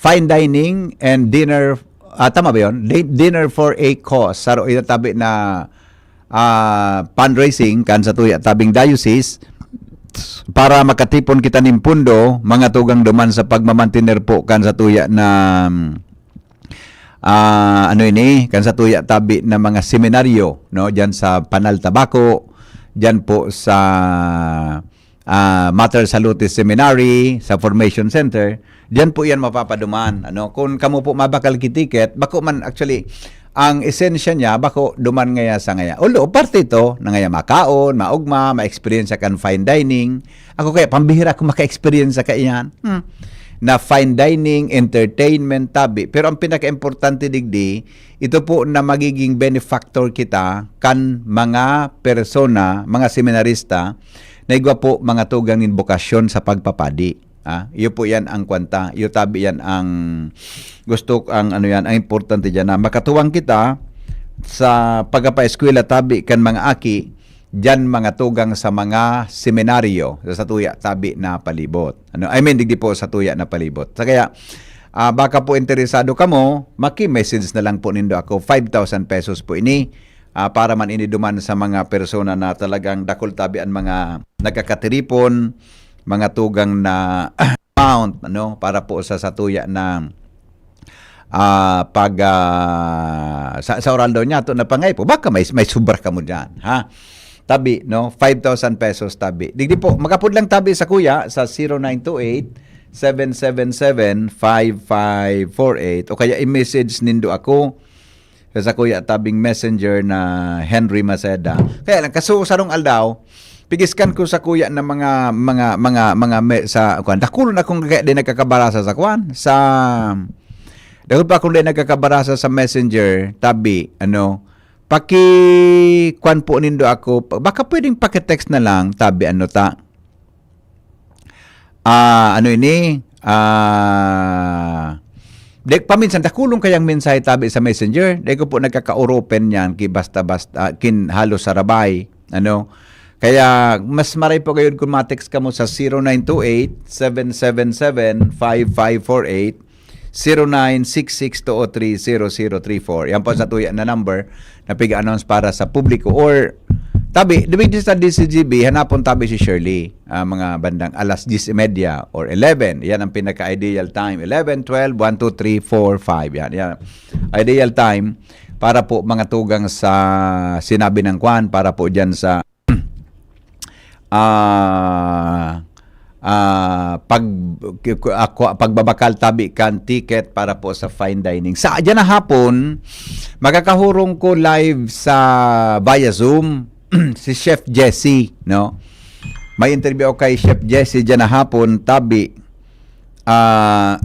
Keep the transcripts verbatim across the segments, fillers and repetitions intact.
fine dining and dinner, ah, tama ba yun? Di- dinner for a cause. Saro ina tabi na ah, fundraising kan sa tuya tabing diocese para makatipon kita nin pundo, mga tugang duman sa pagmamantener po kan sa tuya na, ah, ano ini, kan sa tuya tabi na mga seminaryo, no, diyan sa Panal Tabaco, diyan po sa, ah, Mater Salutis Seminary, sa Formation Center, diyan po yan mapapaduman. Ano, kung kamo po mabakal ki ticket, bako man, actually, ang esensya niya, bako duman ngaya sa ngaya. Although, parte ito na ngaya makaon, maugma, ma-experience kan fine dining. Ako kaya, pambihira ako maka-experience sa kaiyan. Hmm. Na fine dining, entertainment, tabi. Pero ang pinaka-importante digdi, ito po na magiging benefactor kita kan mga persona, mga seminarista, na igwa po mga tugang nin bokasyon sa pagpapadi. Ah, iyo po yan ang kwanta. Iyo tabi yan ang gusto, ang ano yan, ang importante diyan na makatuwang kita sa pagkapaeskwela tabi kan mga aki, diyan mga tugang sa mga seminaryo, sa satuya tabi na palibot. Ano, I mean, digdi po satuya na palibot. Sa kaya, ah, baka po interesado kamo, maki-message na lang po nindo ako. Five thousand pesos po ini, ah, para man ini duman sa mga persona na talagang dakul tabi an mga nagkakatiripon, mga tugang na amount, ano, para po sa satuya na, ah, pag, ah, sa, sa oral daw niya, ito na pangay po. Baka may, may sobra kamo diyan, ha? Tabi, no? Five thousand pesos tabi. Digdi po, makapod lang tabi sa kuya sa zero nine two eight, seven seven seven, five five four eight, o kaya i-message nindo ako sa, sa kuya tabing messenger na Henry Maceda. Kaya lang, kaso sarong aldaw, pigiskan ko sa kuya na mga, mga, mga, mga me-, sa, kuwan, dakulon akong kaya din nagkakabarasa sa kuwan, sa, dakul pa akong din nagkakabarasa sa messenger, tabi, ano, paki, kuwan po nindo ako, pa-, baka pwedeng paki-text na lang, tabi, ano ta, ah, ano ini, ah, dek, paminsan, dakulon kayang mensahe tabi sa messenger, dek ko po nagkaka-open niyan, ki basta-basta, ah, kin halos sarabay, ano. Kaya, mas maray po gayod kung ma-text kamo sa zero nine two eight, seven seven seven, five five four eight, zero nine six six two oh three zero zero three four. Yan po sa tuya na number na pig-announce para sa publiko. Or, tabi, dumi sa D C G B, hanapon tabi si Shirley, ah, mga bandang alas diyes y media or eleven. Yan ang pinaka-ideal time. Eleven, twelve, one, two, three, four, five. Yan, yan. Ideal time para po mga tugang sa sinabi ng kwan, para po dyan sa, ah, ah, pag, ako, pagbabakal tabi kan ticket para po sa fine dining. Sa, dyan na hapon, makakahurong ko live sa, via Zoom, si Chef Jesse, no? May interview ako kay Chef Jesse dyan na hapon, tabi, ah,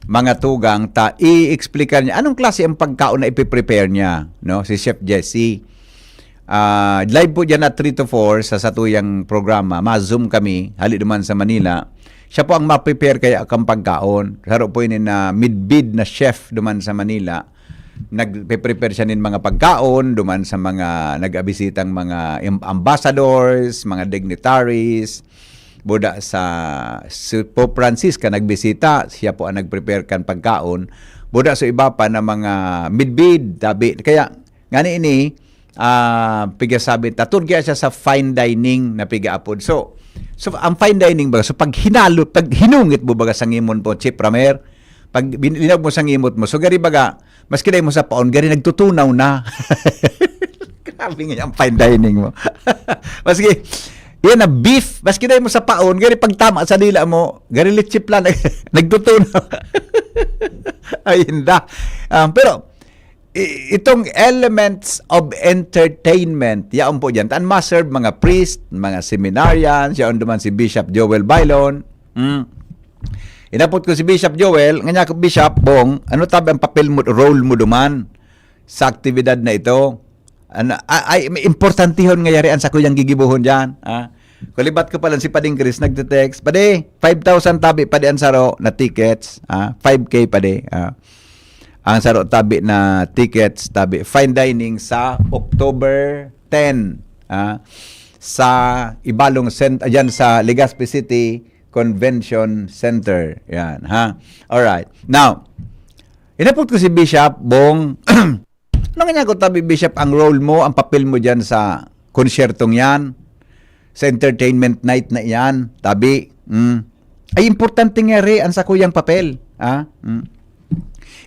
mga tugang, ta, i-explicar niya anong klase ang pagkaon na ipiprepare niya, no? Si Chef Jesse. Ah, live po dyan at three to four sa satuyang programa. Ma-Zoom kami, hali duman sa Manila. Siya po ang ma-prepare kaya kang pagkaon. Saro po ini na midbid na chef duman sa Manila. Nagpe-prepare siya nin mga pagkaon duman sa mga nag-abisitang mga im-, ambassadors, mga dignitaries. Buda sa, si Pope Francis ka nagbisita, siya po ang nag-prepare kan pagkaon. Buda sa iba pa na mga midbid, tabi. Kaya, ngani ini, ah, pigasabi, tatur kaya siya sa fine dining na pigaapod. So, so, ang fine dining ba? So, pag hinalo, pag hinungit mo baga sa ngimon po, Chief Ramer, pag bin-, linawag mo sa ngimot mo, so, gari baga, maski dai mo sa paon, gari nagtutunaw na. Grabe nga yung fine dining mo. Maski, yan na beef, maski dai mo sa paon, gari pagtama sa dila mo, gari leche plan, nagtutunaw. Ay, hinda. Um, pero, i-, itong elements of entertainment, yaon po dyan. Tan ma-serve mga priest, mga seminarians, yaon duman si Bishop Joel Bailon. Mm. Inapot ko si Bishop Joel, nga niya, "Bishop Bong, ano tabi ang papel mo, role mo duman sa aktibidad na ito?" Ano, a-, ay, may importantihon nga yari an sakuyang gigibohon diyan, ah. Kulibat ko pala si Pading Chris, nagte-text, "Padi, five thousand tabi, padi, ang saro na tickets, ah, five K, padi, ah." Ang saro tabi na tickets, tabi, fine dining sa October ten, ah, sa Ibalong Cent-, ah, dyan sa Legazpi City, Convention Center. Yan, ha? Alright. Now, inapot ko si Bishop, Bong, ano nga niya ko tabi, Bishop, ang role mo, ang papel mo dyan sa konsyertong yan, sa entertainment night na yan, tabi, mm, ay importante nga rin ang sakuyang papel. Ha? Mm.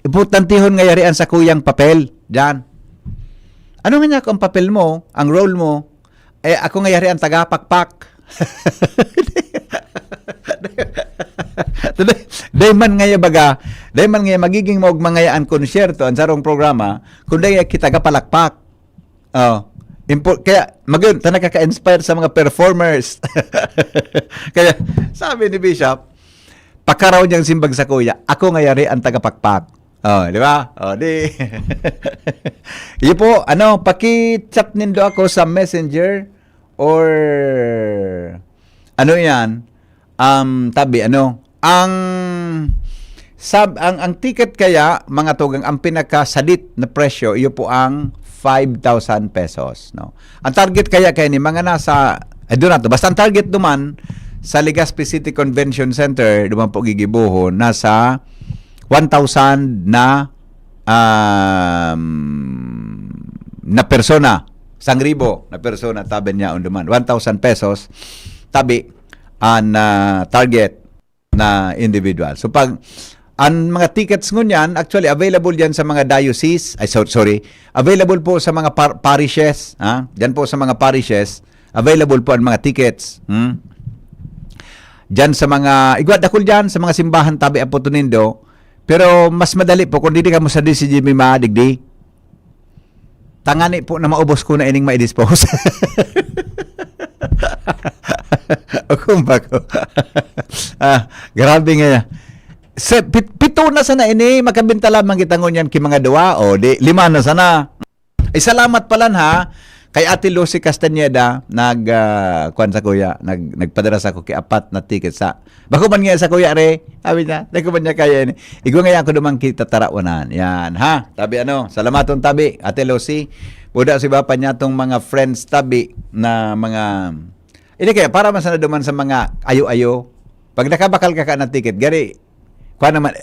Importantehon nga yari ang sakuyang papel dyan. Ano nga niya ko ang papel mo, ang role mo, eh, ako nga yari ang tagapakpak. Dai man ngaya baga, dai man ngaya magiging maugma ngaya an konsyerto, an sarong programa, kun dai kita kapalakpak. Oh, impo-, kaya, magun, ta nakaka-inspire sa mga performers. Kaya, sabi ni Bishop, pakaraw niyang simbag sa kuya, "Ako nga yari ang tagapakpak." Oh, di ba? Oh, di. Iyo po, ano, paki-chat nindo ako sa Messenger or ano yan, um, tabi, ano, ang sab ang, ang ticket kaya, mga tugang, ang pinakasadit na presyo, iyo po ang five thousand pesos, no? Ang target kaya, kaya ni mga nasa, ay, doon na to. Basta ang target duman sa Legazpi City Convention Center, duman po gigibohon, nasa one thousand na, um, na persona. Sangribo na persona, tabi niya, on demand. One thousand pesos, tabi, an, ah, target na individual. So, pag, ang mga tickets ngunyan, actually, available yan sa mga diocese, ay, so, sorry, available po sa mga par-, parishes, ha? Diyan po sa mga parishes, available po ang mga tickets. Hmm? Diyan sa mga, igwa dakul diyan, sa mga simbahan, tabi, Apo Tunindo, pero mas madali po kung didi kamo sa D C G B madigdi. Tangani po na maubos ko na ining ma-dispose. O kung bako. Ah, grabe nga. Sa pit-, pito na sana ini, makabinta lamang kita ngunyan ki mga duwa, o di, lima na sana. Ay, salamat pala ha, kay Ate Lucy Castañeda, nag, ah, kwan sa kuya, nag, nagpadara sa ko ki apat na ticket sa, bako man nga sa kuya re, sabi niya, "Dai ko man niya kaya ini." Igwa nga yan ko naman kita tarawanan. Yan, ha? Tabi ano, salamaton tabi, Ate Lucy. Buda si bapa niya tong mga friends tabi na mga, ini kaya, para man sana duman sa mga ayo-ayo. Pag nakabakal ka ka na ticket, gari, kwa naman.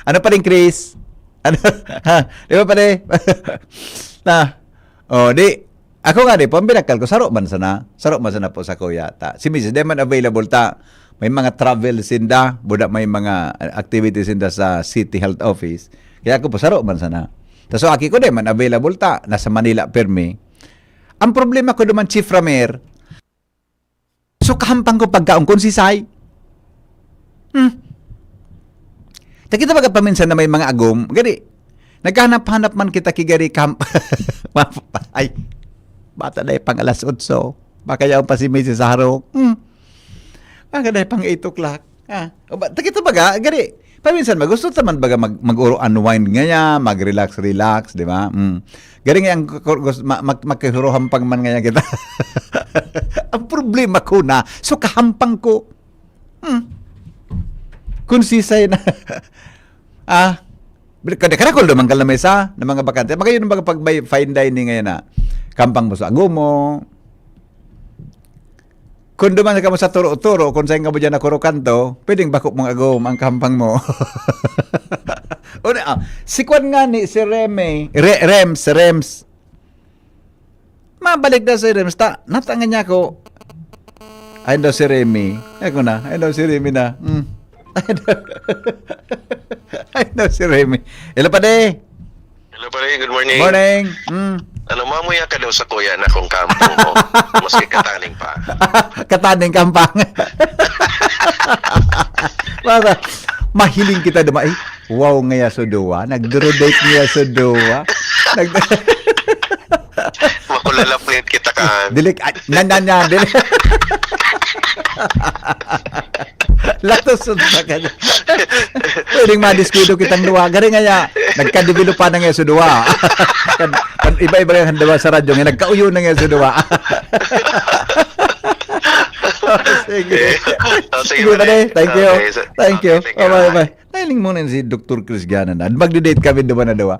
Ano pa rin, Chris? Ano? Ha? Di ba pa rin? Na, oh, di, ako nga di po, ang binakal ko, saro man sana. Saro man sana po sa kuya ta. Si Missus Di man available ta. May mga travel sinda, buda may mga activities sinda sa City Health Office. Kaya ako po, saro man sana. Ta, so, aki ko di man available ta. Nasa Manila, permi. Ang problema ko naman, Chief Ramer, so, kahampang ko pagkaon kun sisay. Hmm. Ta kita baga paminsan na may mga agom, gani, naghahanap-hanap man kita ki gari kam-, ay, bata na pang alas otso. Baka yaon pa si Missus sa harong. Hmm. Baka na pang eight o'clock. Ah, o ba, ta kita baga, gani, paminsan, ma-, gusto ta man baga mag-, mag-uro unwind ngaya, mag-relax-relax, di ba? Mm. Gani nga ang ku-, gus-, ma-, mag-, magkahuruhampang man ngaya kita. Ang problema ko na, so kahampang ko. Hmm. Kun sisay na, ah, kada, kada ko naman ka lamesa na mga bakante. Magayon ang mga pag may fine dining ngayon na kampang mo sa agomo, kun duman kamo sa turo-turo, kun sain kamo diyan na kurokanto, pwedeng bako mong agom ang kampang mo. Una, ah, si Kwan nga ni, si Remy, Re-, Rems, Rems. Mabalik na si Rems, ta, natangan niya ako. Ayun daw si Remy. Ayun ko na, ayun daw si Remy na. Hmm. Ayun daw, ayun daw si Remy. Hello, pade. Hello, pare. Good morning. Morning. Mm. Ano, mamuya ka daw sa kuya na kung kampang mo. Maski kataning pa. Kataning kampang. Para mahiling kita duma-, eh, wow, ngaya so duwa. Nagduro-date ngaya so duwa. Nag- Makulalapit kita ka. Dilik, ah, nan, nan, nan, dilik. Latos sa ka. Pwedeng madiskuido kitang duwa. Gari nga ya, nagkadevelop pa na nga sa duwa. Kan, kan iba-iba yung duwa sa radyo, nga nagkauyo na nga sa duwa. Sige. Eh, oh, sige, Sige, pare. Pare. Thank you. Okay, so, Thank you. Okay, sige, Bye-bye, bye. Bye. Nailing mo na si Doktor Chris Ganan. Magdi-date kami duwa na duwa.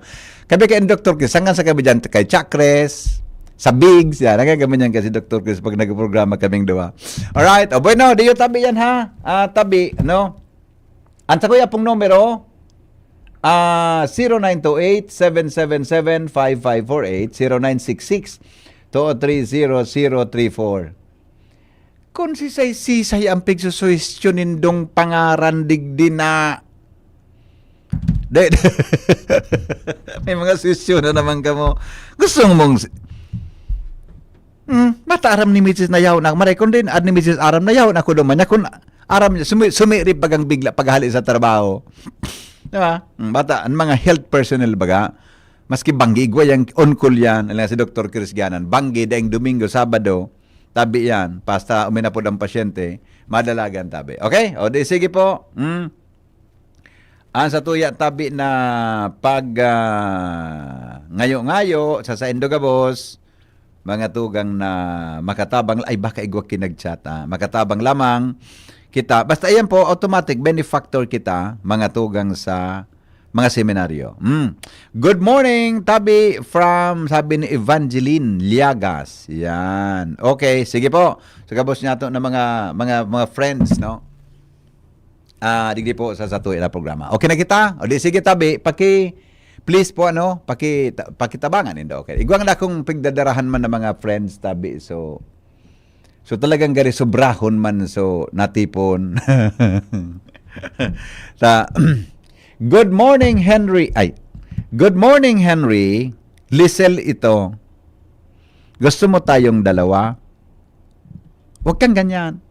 Kami kay Doktor Chris, hanggang sa kami dyan, kay Chakres, sa Bigs, yan. Nagagaman yan kasi, Doktor Chris, pag nagprograma kaming duwa. Alright. O, bueno, di yung tabi yan, ha? Ah, tabi, no? Ang sakuya pong numero, ah, zero nine two eight, seven seven seven, five five four eight, zero nine six six, two three zero zero three four. Kung sisay-sisay ang pigsusuhestyon nindong pangaran digdi na. De, may mga suhestyon na naman kamo. Gusto mong si-, hmm, bata aram ni Misis na yaw na, maray kung din, ad ni Misis aram na yaw na ko duman niya, kung aram niya, sumi-, sumirip bagang bigla paghali sa trabaho. Di ba? Hmm, bata, ang mga health personnel baga, maski banggi, igwa yang on call yan, alam si Doktor Chris Ganan, banggi, daing Domingo, Sabado, tabi yan, basta uminapod ang pasyente, madalagan tabi. Okay? O di, sige po. Hmm. Ang sa tuya tabi na pag, ah, ngayo-ngayo, sa saindo gabos, mga tugang na makatabang, ay baka igwa kinagchat, ah, makatabang lamang kita. Basta iyan po, automatic, benefactor kita, mga tugang sa mga seminaryo. Mm. Good morning, tabi from, sabi ni Evangeline Liagas. Yan. Okay, sige po. Sa gabos niya to ng mga, mga, mga friends, no? Ah, digdi po sa satuya na programa. Okay na kita? O di sige, tabi, paki, please po, ano, paki, ta-, pakitabangan nindo. Okay. Igwang na akong pigdadarahan man ng mga friends, tabi. So, so talagang gari sobrahon man, so natipon. Ta-, good morning, Henry. Ay, good morning, Henry. Lisel ito. Gusto mo tayong dalawa? Huwag kang ganyan.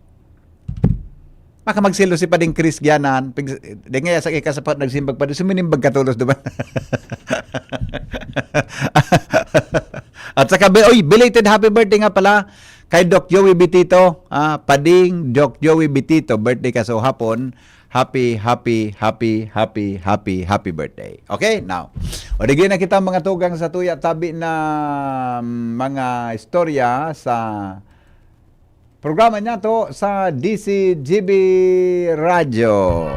Baka magsilo si Pading Chris Gianan. Pig-, di nga sa ikasapat nagsimbag pa, di suminimbag ka tolos duman. At saka, be-, oy, belated happy birthday nga pala kay Doc Joey Bitito. Ah, Pading Doc Joey Bitito, birthday ka sa hapon. Happy, happy, happy, happy, happy, happy birthday. Okay, now. O, digdi na kita mga tugang sa tuya tabi na, mm, mga istorya sa programa niya to sa D C G B Radyo.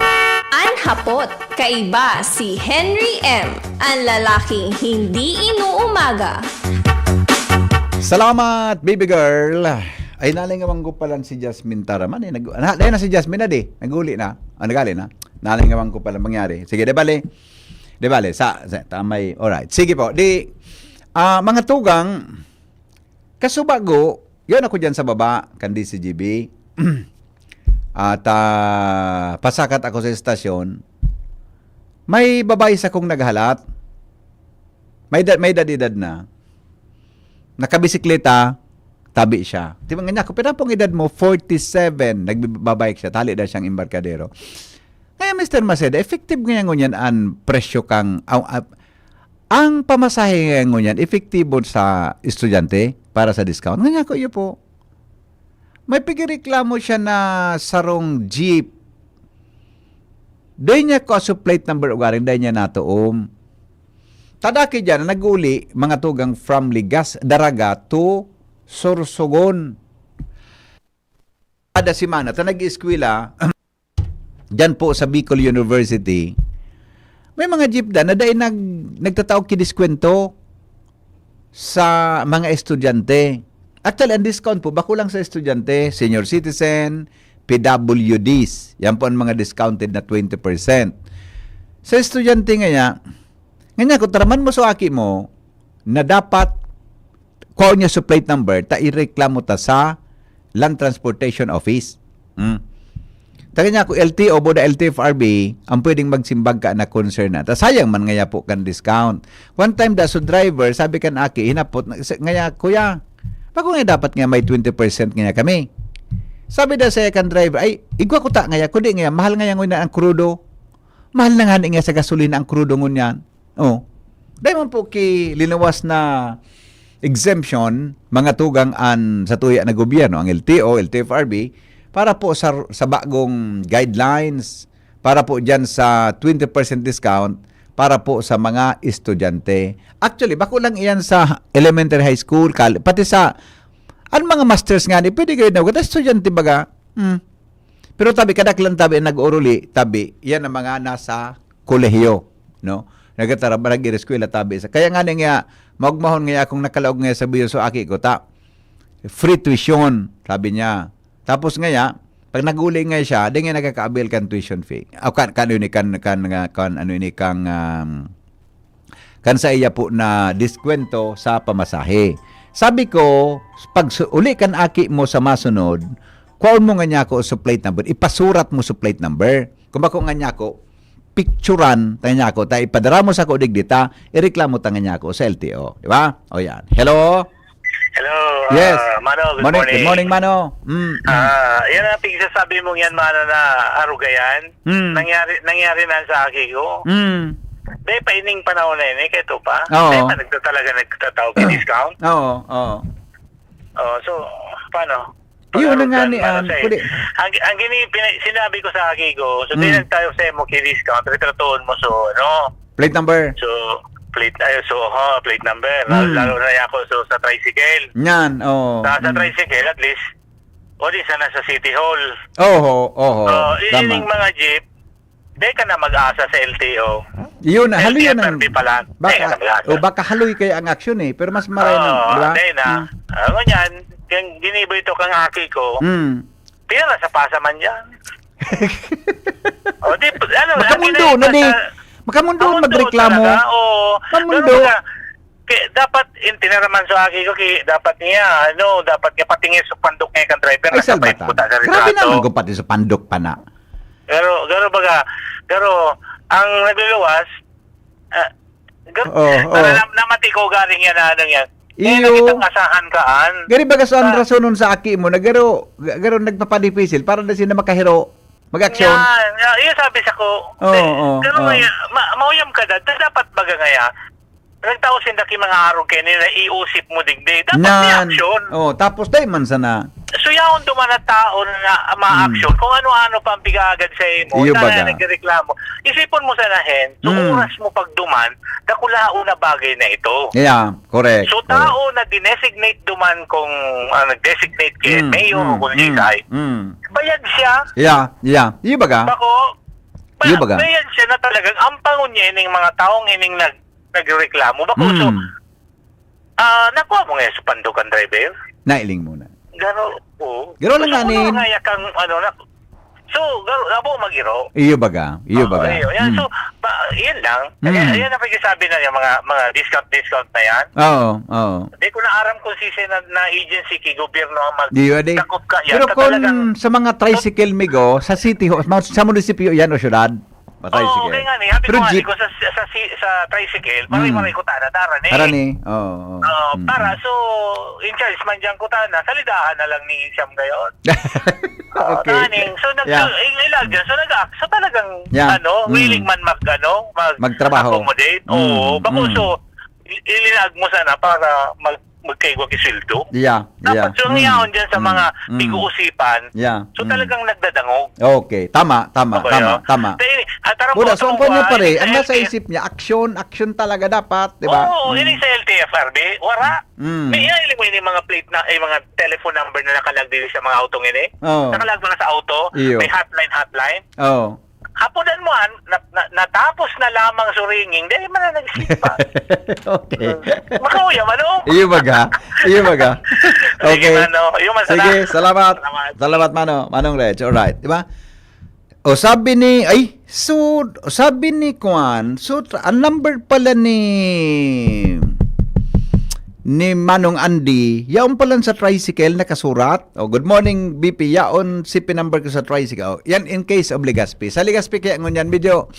An hapot, kaiba si Henry M, an lalaking hindi inuumaga. Salamat, baby girl. Ay, nalingawan ko pala si Jasmine Taraman, eh. Nag-, na, na, na si Jasmine na, di. Nag-uli na. Ah, nagali na. Nalingawan ko pala mangyari. Sige, de bale. De bale, sa, sa, tamay. Alright. Sige po. Di, ah, mga tugang, kasubago, yun ako dyan sa baba, kan D C G B. At, ah, pasakat ako sa estasyon. May babae sa kong naghalat. May edad, may edad-edad na. Nakabisikleta, tabi siya. Di ba nga niya ako, "Pero pong edad mo?" "Forty-seven." Nagbabike siya, tali na siyang embarkadero. Kaya, Mister Maceda, effective nga yan ngunyan an presyo kang, aw, ap-, ang pamasahe nga ngunyan, epektibo sa estudyante para sa discount. Nga niya ako, iyo po. May pigireklamo siya na sarong jeep. Dai niya ko aso plate number ugaring dai niya natuom. Tadaki dyan, nag-uli, mga tugang from Ligas, Daraga to Sorsogon. Kada semana, ta nag-eskwela, dyan po sa Bicol University, may mga jeep da na dai nag-, nagtatao ki diskwento sa mga estudyante. Actually, ang discount po, bako lang sa estudyante, senior citizen, P W Ds. Yan po ang mga discounted na twenty percent. Sa estudyante nga niya, nga niya, kung taraman mo sa aki mo, na dapat, kuha niya sa plate number, ta ireklamo ta sa Land Transportation Office. Hmm. Taga niya, kung L T O, boda L T F R B, ang pwedeng magsimbag ka na concern na. Ta sayang man ngaya po kan discount. One time, da, so driver, sabi kan aki, hinapot, na-, sa-, ngaya, "Kuya, bako nga dapat nga may twenty percent ngaya kami?" Sabi da sa kan driver, "Ay, igwa ko ta ngaya, kundi ngaya, mahal ngaya ngunyan ang krudo. Mahal na nga ngaya sa gasolina ang krudo ngunyan." Oh. Dahil man po ki linuwas na exemption, mga tugang an sa tuya na gobyerno, ang L T O, L T F R B, para po sa, sa bagong guidelines, para po dyan sa twenty percent discount, para po sa mga estudyante. Actually, bako lang iyan sa elementary, high school, kal-, pati sa, ang mga masters nga ni, pwede kayo na, estudyante baga, hmm. Pero tabi, kadaklan tabi ang nag-uuruli, tabi, yan ang mga nasa kolehiyo, no? Nagtatara-, nag-ireskwela tabi sa, kaya nga niya, Maugmahon ngaya akong nakalaog ngaya sa buyo sa aki ko, ta free tuition, sabi niya. Tapos ngaya, pag nag-uli ngaya siya, di ngaya nakaka-avail kan tuition fee. O kan, kan, ano ini, kan, kan, nga, kan, ano ini, kang, um, kan sa iya po na diskwento sa pamasahe. Sabi ko, pag su-, uli kan aki mo sa masunod, kwaon mo ngani ako sa plate number, ipasurat mo sa plate number. Kung bako ngani ako, picturan ta ngani ako, ta ipadara mo sa ko digdi ta, ireklamo ta ngani ako sa L T O, di ba? O yan. Hello? Hello, Yes. ah, Mano, good Morning, good morning. morning, Mano. Mm, mm. Ah, yan ang pinagsasabi mong yan, Mano, na arugayan. Mm. Nangyari, nangyari na sa aki ko. Mm. Dahil pa ining panahon na yun, eh, kaya ito pa. Oo. Dahil pa nagtatalaga, nagtatawag ng discount. Oo, oo. Oh, so, paano? Iyo na Pag-arugan, nga ni, Mano, ah, sa, pwede. ang, ang gini-, pina-, sinabi ko sa aki ko, so, Mm. di nagtayo sa imo ki-discount, retratoon mo, so, ano, Plate number. so, plate, ay, so, ha, plate number. Lalo, Mm. lalo na ako, so, sa tricycle. Yan, oo. Sa, sa Mm. tricycle, at least, o di sana sa City Hall. Oho, oho. Oh, i-, Tama. ining mga jeep, di ka na mag-asa sa L T O. Yun, haloy yan ang, L T F R B pala. Di ka baka, na mag-asa. o baka haloy kaya ang aksyon eh, pero mas maray na, Oo, di ba? di na. Hmm. Ah, ngunyan, kaya ginibo ito kang aki ko, Hmm. pinala sa pasa man yan. O, di, ano, Makamundo ang na di. ginagawa sa Makamundo Makamundo magreklamo. talaga, oo. Mamundo. Pero baga, kaya dapat, in, tinaraman sa aki ko, kaya dapat niya, ano, dapat niya patingin sa pandok niya kang driver, Ay, nasa salbata. pahit ko ta sa Grabe retrato. naman kung pati sa pandok pa na. Pero, pero baga, pero, ang nagluluwas, ah, ga-, Oo, oo. na-, namati ko galing yan na ano yan. Eh, Iyo. nakitang asahan ka, an. Gari baga sa ang Ah. rasonon sa aki mo, nagaro, garo nagpapadipisil para na sila makahiro, mag-aksyon. Yan. Ya, yun sabi sa ko. Oo, Eh, oo, pero oo. may, ma-, mauyam ka na, dapat baga ngaya, nagtao sinda ki mga arog kayo nila, iusip mo digdi. Dapat may Nan. aksyon. Oh, tapos dai man sana. So, yaon duman na tao na ma-action Hmm. kung ano-ano pa ang pigagad sa imo. Iyo Ito na baga. nagreklamo. Isipon mo sana, Hen, so Hmm. oras mo pagduman, dakulaon na bagay na ito. Yeah, correct, So, correct. tao na dinesignate duman kung, ah, nag-designate kay Hmm, mayor o hmm, kung hmm, siisay, hmm. bayad siya. Yeah, yeah. Iyo baga? Bako, Iyo ba-, baga? bayad siya na talagang ampangon niya ining mga taong ining nag-, nagreklamo. Bako, so, Hmm. ah, nakuha mo ngayon sa pandukan, driver? Nailing muna. Garo, oo. Garo lang So, nga ni- wala nga yakang, ano, na, so, garo, abo magiro. Iyo baga, iyo Oo, baga. iyo. Yan, Hmm. so, ba, yan lang. Hmm. Ayan, ayan ang pagsasabi na yung mga, mga discount, discount na yan. Oo, oo. Di ko na aram kung sisi na, na agency ki gobyerno ang mag-, Di yun, di. dakop ka yan. Pero Sa kung talagang sa mga tricycle, migo, sa city ho, ma-, sa munisipyo yan o syudad, patay, Oo, sige. kaya nga ni, sabi Pero ko nga ni, jeep. kung sa, sa, si-, sa tricycle, maray-maray Hmm. ko tana, tara ni. Tara ni. Oo, oo. Oo, Hmm, para, hmm. so, in charge man dyan ko tana, salidahan na lang ni Siam gayon. Oo, Okay. kaning, so, nag-, Yeah. il-, ilag dyan, so, nag-act, so, talagang, Yeah. ano, Hmm. willing man mag, ano, mag-, Magtrabaho. accommodate. Hmm, Oo, bako, hmm. so, i-, ilinag mo sana para mag-, magkaigwa ki sweldo. Yeah, Dapat yeah. so, ang Mm, yaon dyan sa mm, mga mm. pig-uusipan, Yeah, so, mm. talagang nagdadangog. Okay, tama, tama, Okay, tama, oh. tama. Sa ini, at aram Wala, mo, so, ang kanya tungkol, pare, ini ang sa nasa L T F. isip niya, aksyon, aksyon talaga dapat, di ba? Oo, Mm. ini sa L T F R B, wala. Mm. May, eh, alam mo, ini mga plate na, eh, mga telephone number na nakalagay sa mga auto ngayon, eh. Oo. Nakalagay mga sa auto, Iyo. may hotline, hotline. Oo. Hapunan mo, ah, na, na, natapos na lamang sa ringing, dahil man na nag-sleep pa. Okay. Makauyam, ano? Iyo baga. Iyo baga. Sige, Okay. Mano. Iyo, masala-, Sige, salamat. salamat. Salamat, Mano. Manong Reg. Alright, di ba? O, sabi ni, ay, so, sabi ni Kwan, so, tra-, ang number pala ni, ni Manong Andy, yaon pala sa tricycle nakasurat. Oh, good morning, B P. Yaon, C P number ko sa tricycle. Oh, yan in case of Legazpi. Sa Legazpi kaya ngunyan, medyo,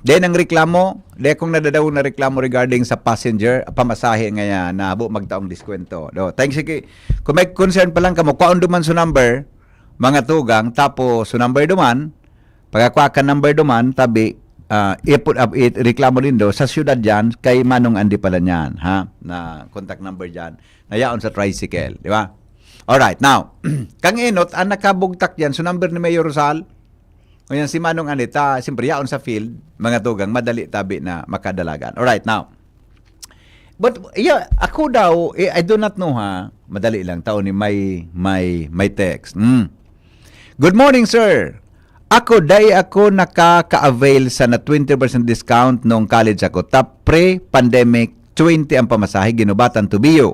dahil ang reklamo, dahil kung nadadaw na reklamo regarding sa passenger, pamasahe nga yan, na habo magtaong diskwento. Do, thanks, sige. Kung may concern pa lang kamo, kwaon duman sa number, mga tugang, tapos sa number duman, pagkakwa ka number duman, tabi, ah, iput-, ap-, i-, reklamo din do, sa syudad yan, kay Manong Andy pala niyan, ha? Na contact number dyan. Nayaon sa tricycle, di ba? Alright, now, kang enot, ang nakabugtak yan, so number ni Mayor Rosal, o yan si Manong Anita, siyempre, yaon sa field, mga tugang, madali tabi na makadalagan. Alright, now, but, yeah, ako daw, eh, I do not know, ha, madali lang, tao ni may, may, may text. Hmm. Good morning, sir. Ako, dai ako nakaka-avail sa na twenty percent discount nung college ako, ta pre-pandemic twenty ang pamasahe, Guinobatan to Bio.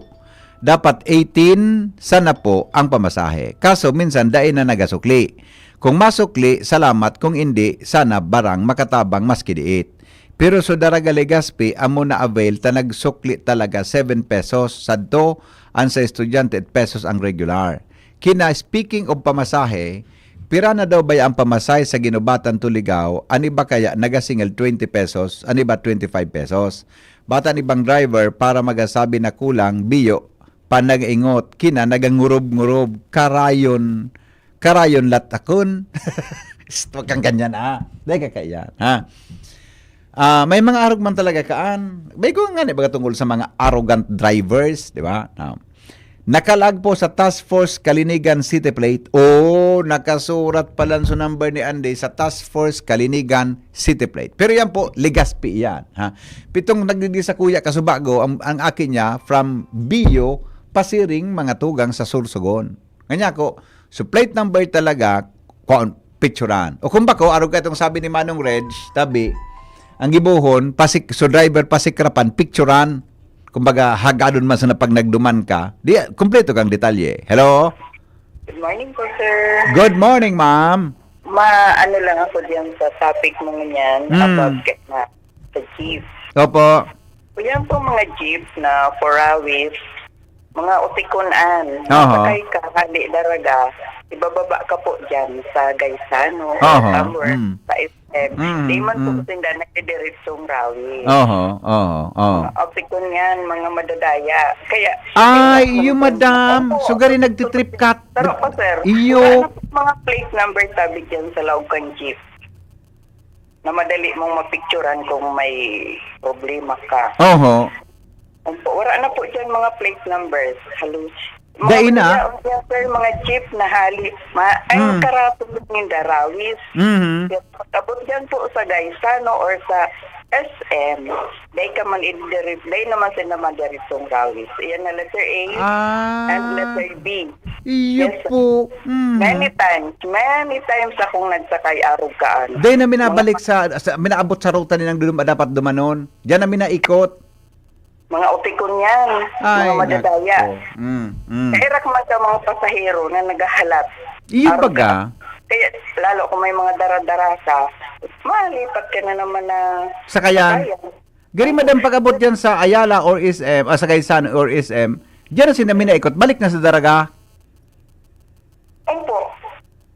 Dapat eighteen sana po ang pamasahe. Kaso minsan dai na nagasukli. Kung masukli, salamat. Kung hindi, sana barang makatabang maski diit. Pero sa Daraga Legazpi, amo na-avail ta nagsukli talaga seven pesos sadto, an sa estudyante eight pesos ang regular. Kina, speaking of pamasahe, pira na daw baya ang pamasahe sa Guinobatan to Ligao, an iba kaya nagasingil twenty pesos, an iba twenty-five pesos. Bata an ibang driver para magasabi na kulang, biyo, panag-ingot, kina nagangurob-ngurob, karayon, karayon latakon. Shh, wag kang ganyan, ha? Dai ka kaiyan, ha? Ah, may mga arog man talaga kaan. May ko nga ni baga tungkol sa mga arrogant drivers, di ba? Ah. Nakalag po sa Task Force Kalinigan City Plate. Oh, nakasurat pala sa number ni Andy sa Task Force Kalinigan City Plate. Pero yan po, Legazpi yan, ha? Pitong nagdidi sa kuya kasubago, ang, ang akin niya, from Bio, pasiring mga tugang sa Sursogon. Nganya ko, so plate number talaga, kuwan, picturan. O kung bako, arog ka itong sabi ni Manong Reg, tabi, ang gibohon, pasik, so driver pasikrapan, picturan. Kumbaga, hagadon man sana pag nagduman ka. Di, kompleto kang detalye. Hello? Good morning po, sir. Good morning, ma'am. Ma, ano lang ako diyan sa topic mo ngunyan, Mm. about ka-, na, sa jeep. Opo. O yan po, mga jeep na for Rawis, mga utikonan. Aha. Sakay ka, hali Daraga, ibababa ka po dyan sa Gaisano, Aha. or Mm. sa S M. Mm, Di man po mm. sinda nagdidiretsong Rawis. Oho, oho, oho. Mga utikonan, mga madadaya. Kaya, Ay, kaya iyo, madam. Opo, Sugari opo, nagtitrip ka. Pero po, sir, Iyo. wala na po mga plate number tabi dyan sa laog kan jeep na madali mong mapicturan kung may problema ka. Oho. Opo, wala na po dyan mga plate numbers. Halos. Mga Dai na? madali, sir, mga jeep na hali. Ma-, ang Hmm. karato ninda, Rawis. Mhm. Kaya pag-abot dyan po sa Gaisano or sa S M, dai ka man idiri-, dai naman sila madiretsong Rawis. Iyan na letter A Ah. and letter B. Iyo Yes, sir. po. Mm. Many times, many times akong nagsakay arog kaan. Dai na minabalik Mga sa, sa, minaabot sa ruta nilang dudum-, dapat dumanon. Diyan na minaikot. Mga utikon yan. Ay, Mga madadaya. nako. Mm, mm. Kairak man sa mga pasahero na naghahalat. Iyo Arog baga. kaan. Kaya lalo kung may mga dara-darasa, malipat ka na naman na Sakayan. sakayan. Gari, madam, pag-abot dyan sa Ayala or S M, ah, sa Gaisano or S M, dyan na sila minaikot, balik na sa Daraga. Opo.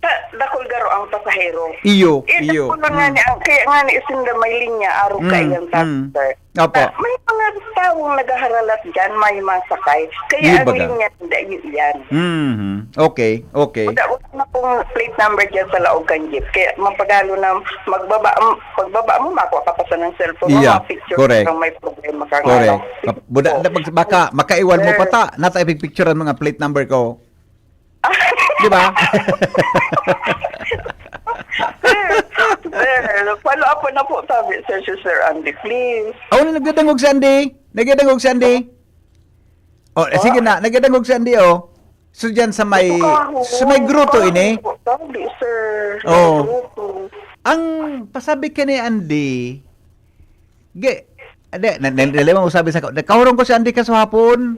Sa dakul garo ang pasahero. Iyo, Eh, iyo. dakul nga Mm. ni ang, kaya nga ni sinda may linya, araw Mm, kaiyan sa, mm. sir. Opo. Ah, may mga taong naghaharalat dyan, may masakay. Kaya Iyo ang baga. linya nila, yun yan. Mhm. Okay, okay. Wala, wala na pong plate number dyan sa laog kan jeep. Kaya mapagalo na magbaba, pagbaba mo, makuha ka pa sa ng cellphone mo, Iya, mga picture correct. kung may problema kang Correct. ano. Kap-, buda-, Oo. da-, mag-, baka, makaiwan mo Sir. pa ta, nata ipigpicturean mga plate number ko. Di ba? Sir, sir, follow up po na po tabi, sir, si Sir Andy, please. Oh, nagdadangog si Andy. Nagdadangog si Andy. Oh, eh, sige na. Nagdadangog si Andy, oh. So, dyan sa may, Ito ka, sa may oh, grotto parang ini. po, tabi, sir. Oh. Grotto. Ang pasabi ka ni Andy, ge, ade, na, na, na, na, sabi sa, nakahurong ko si Andy kasuhapon.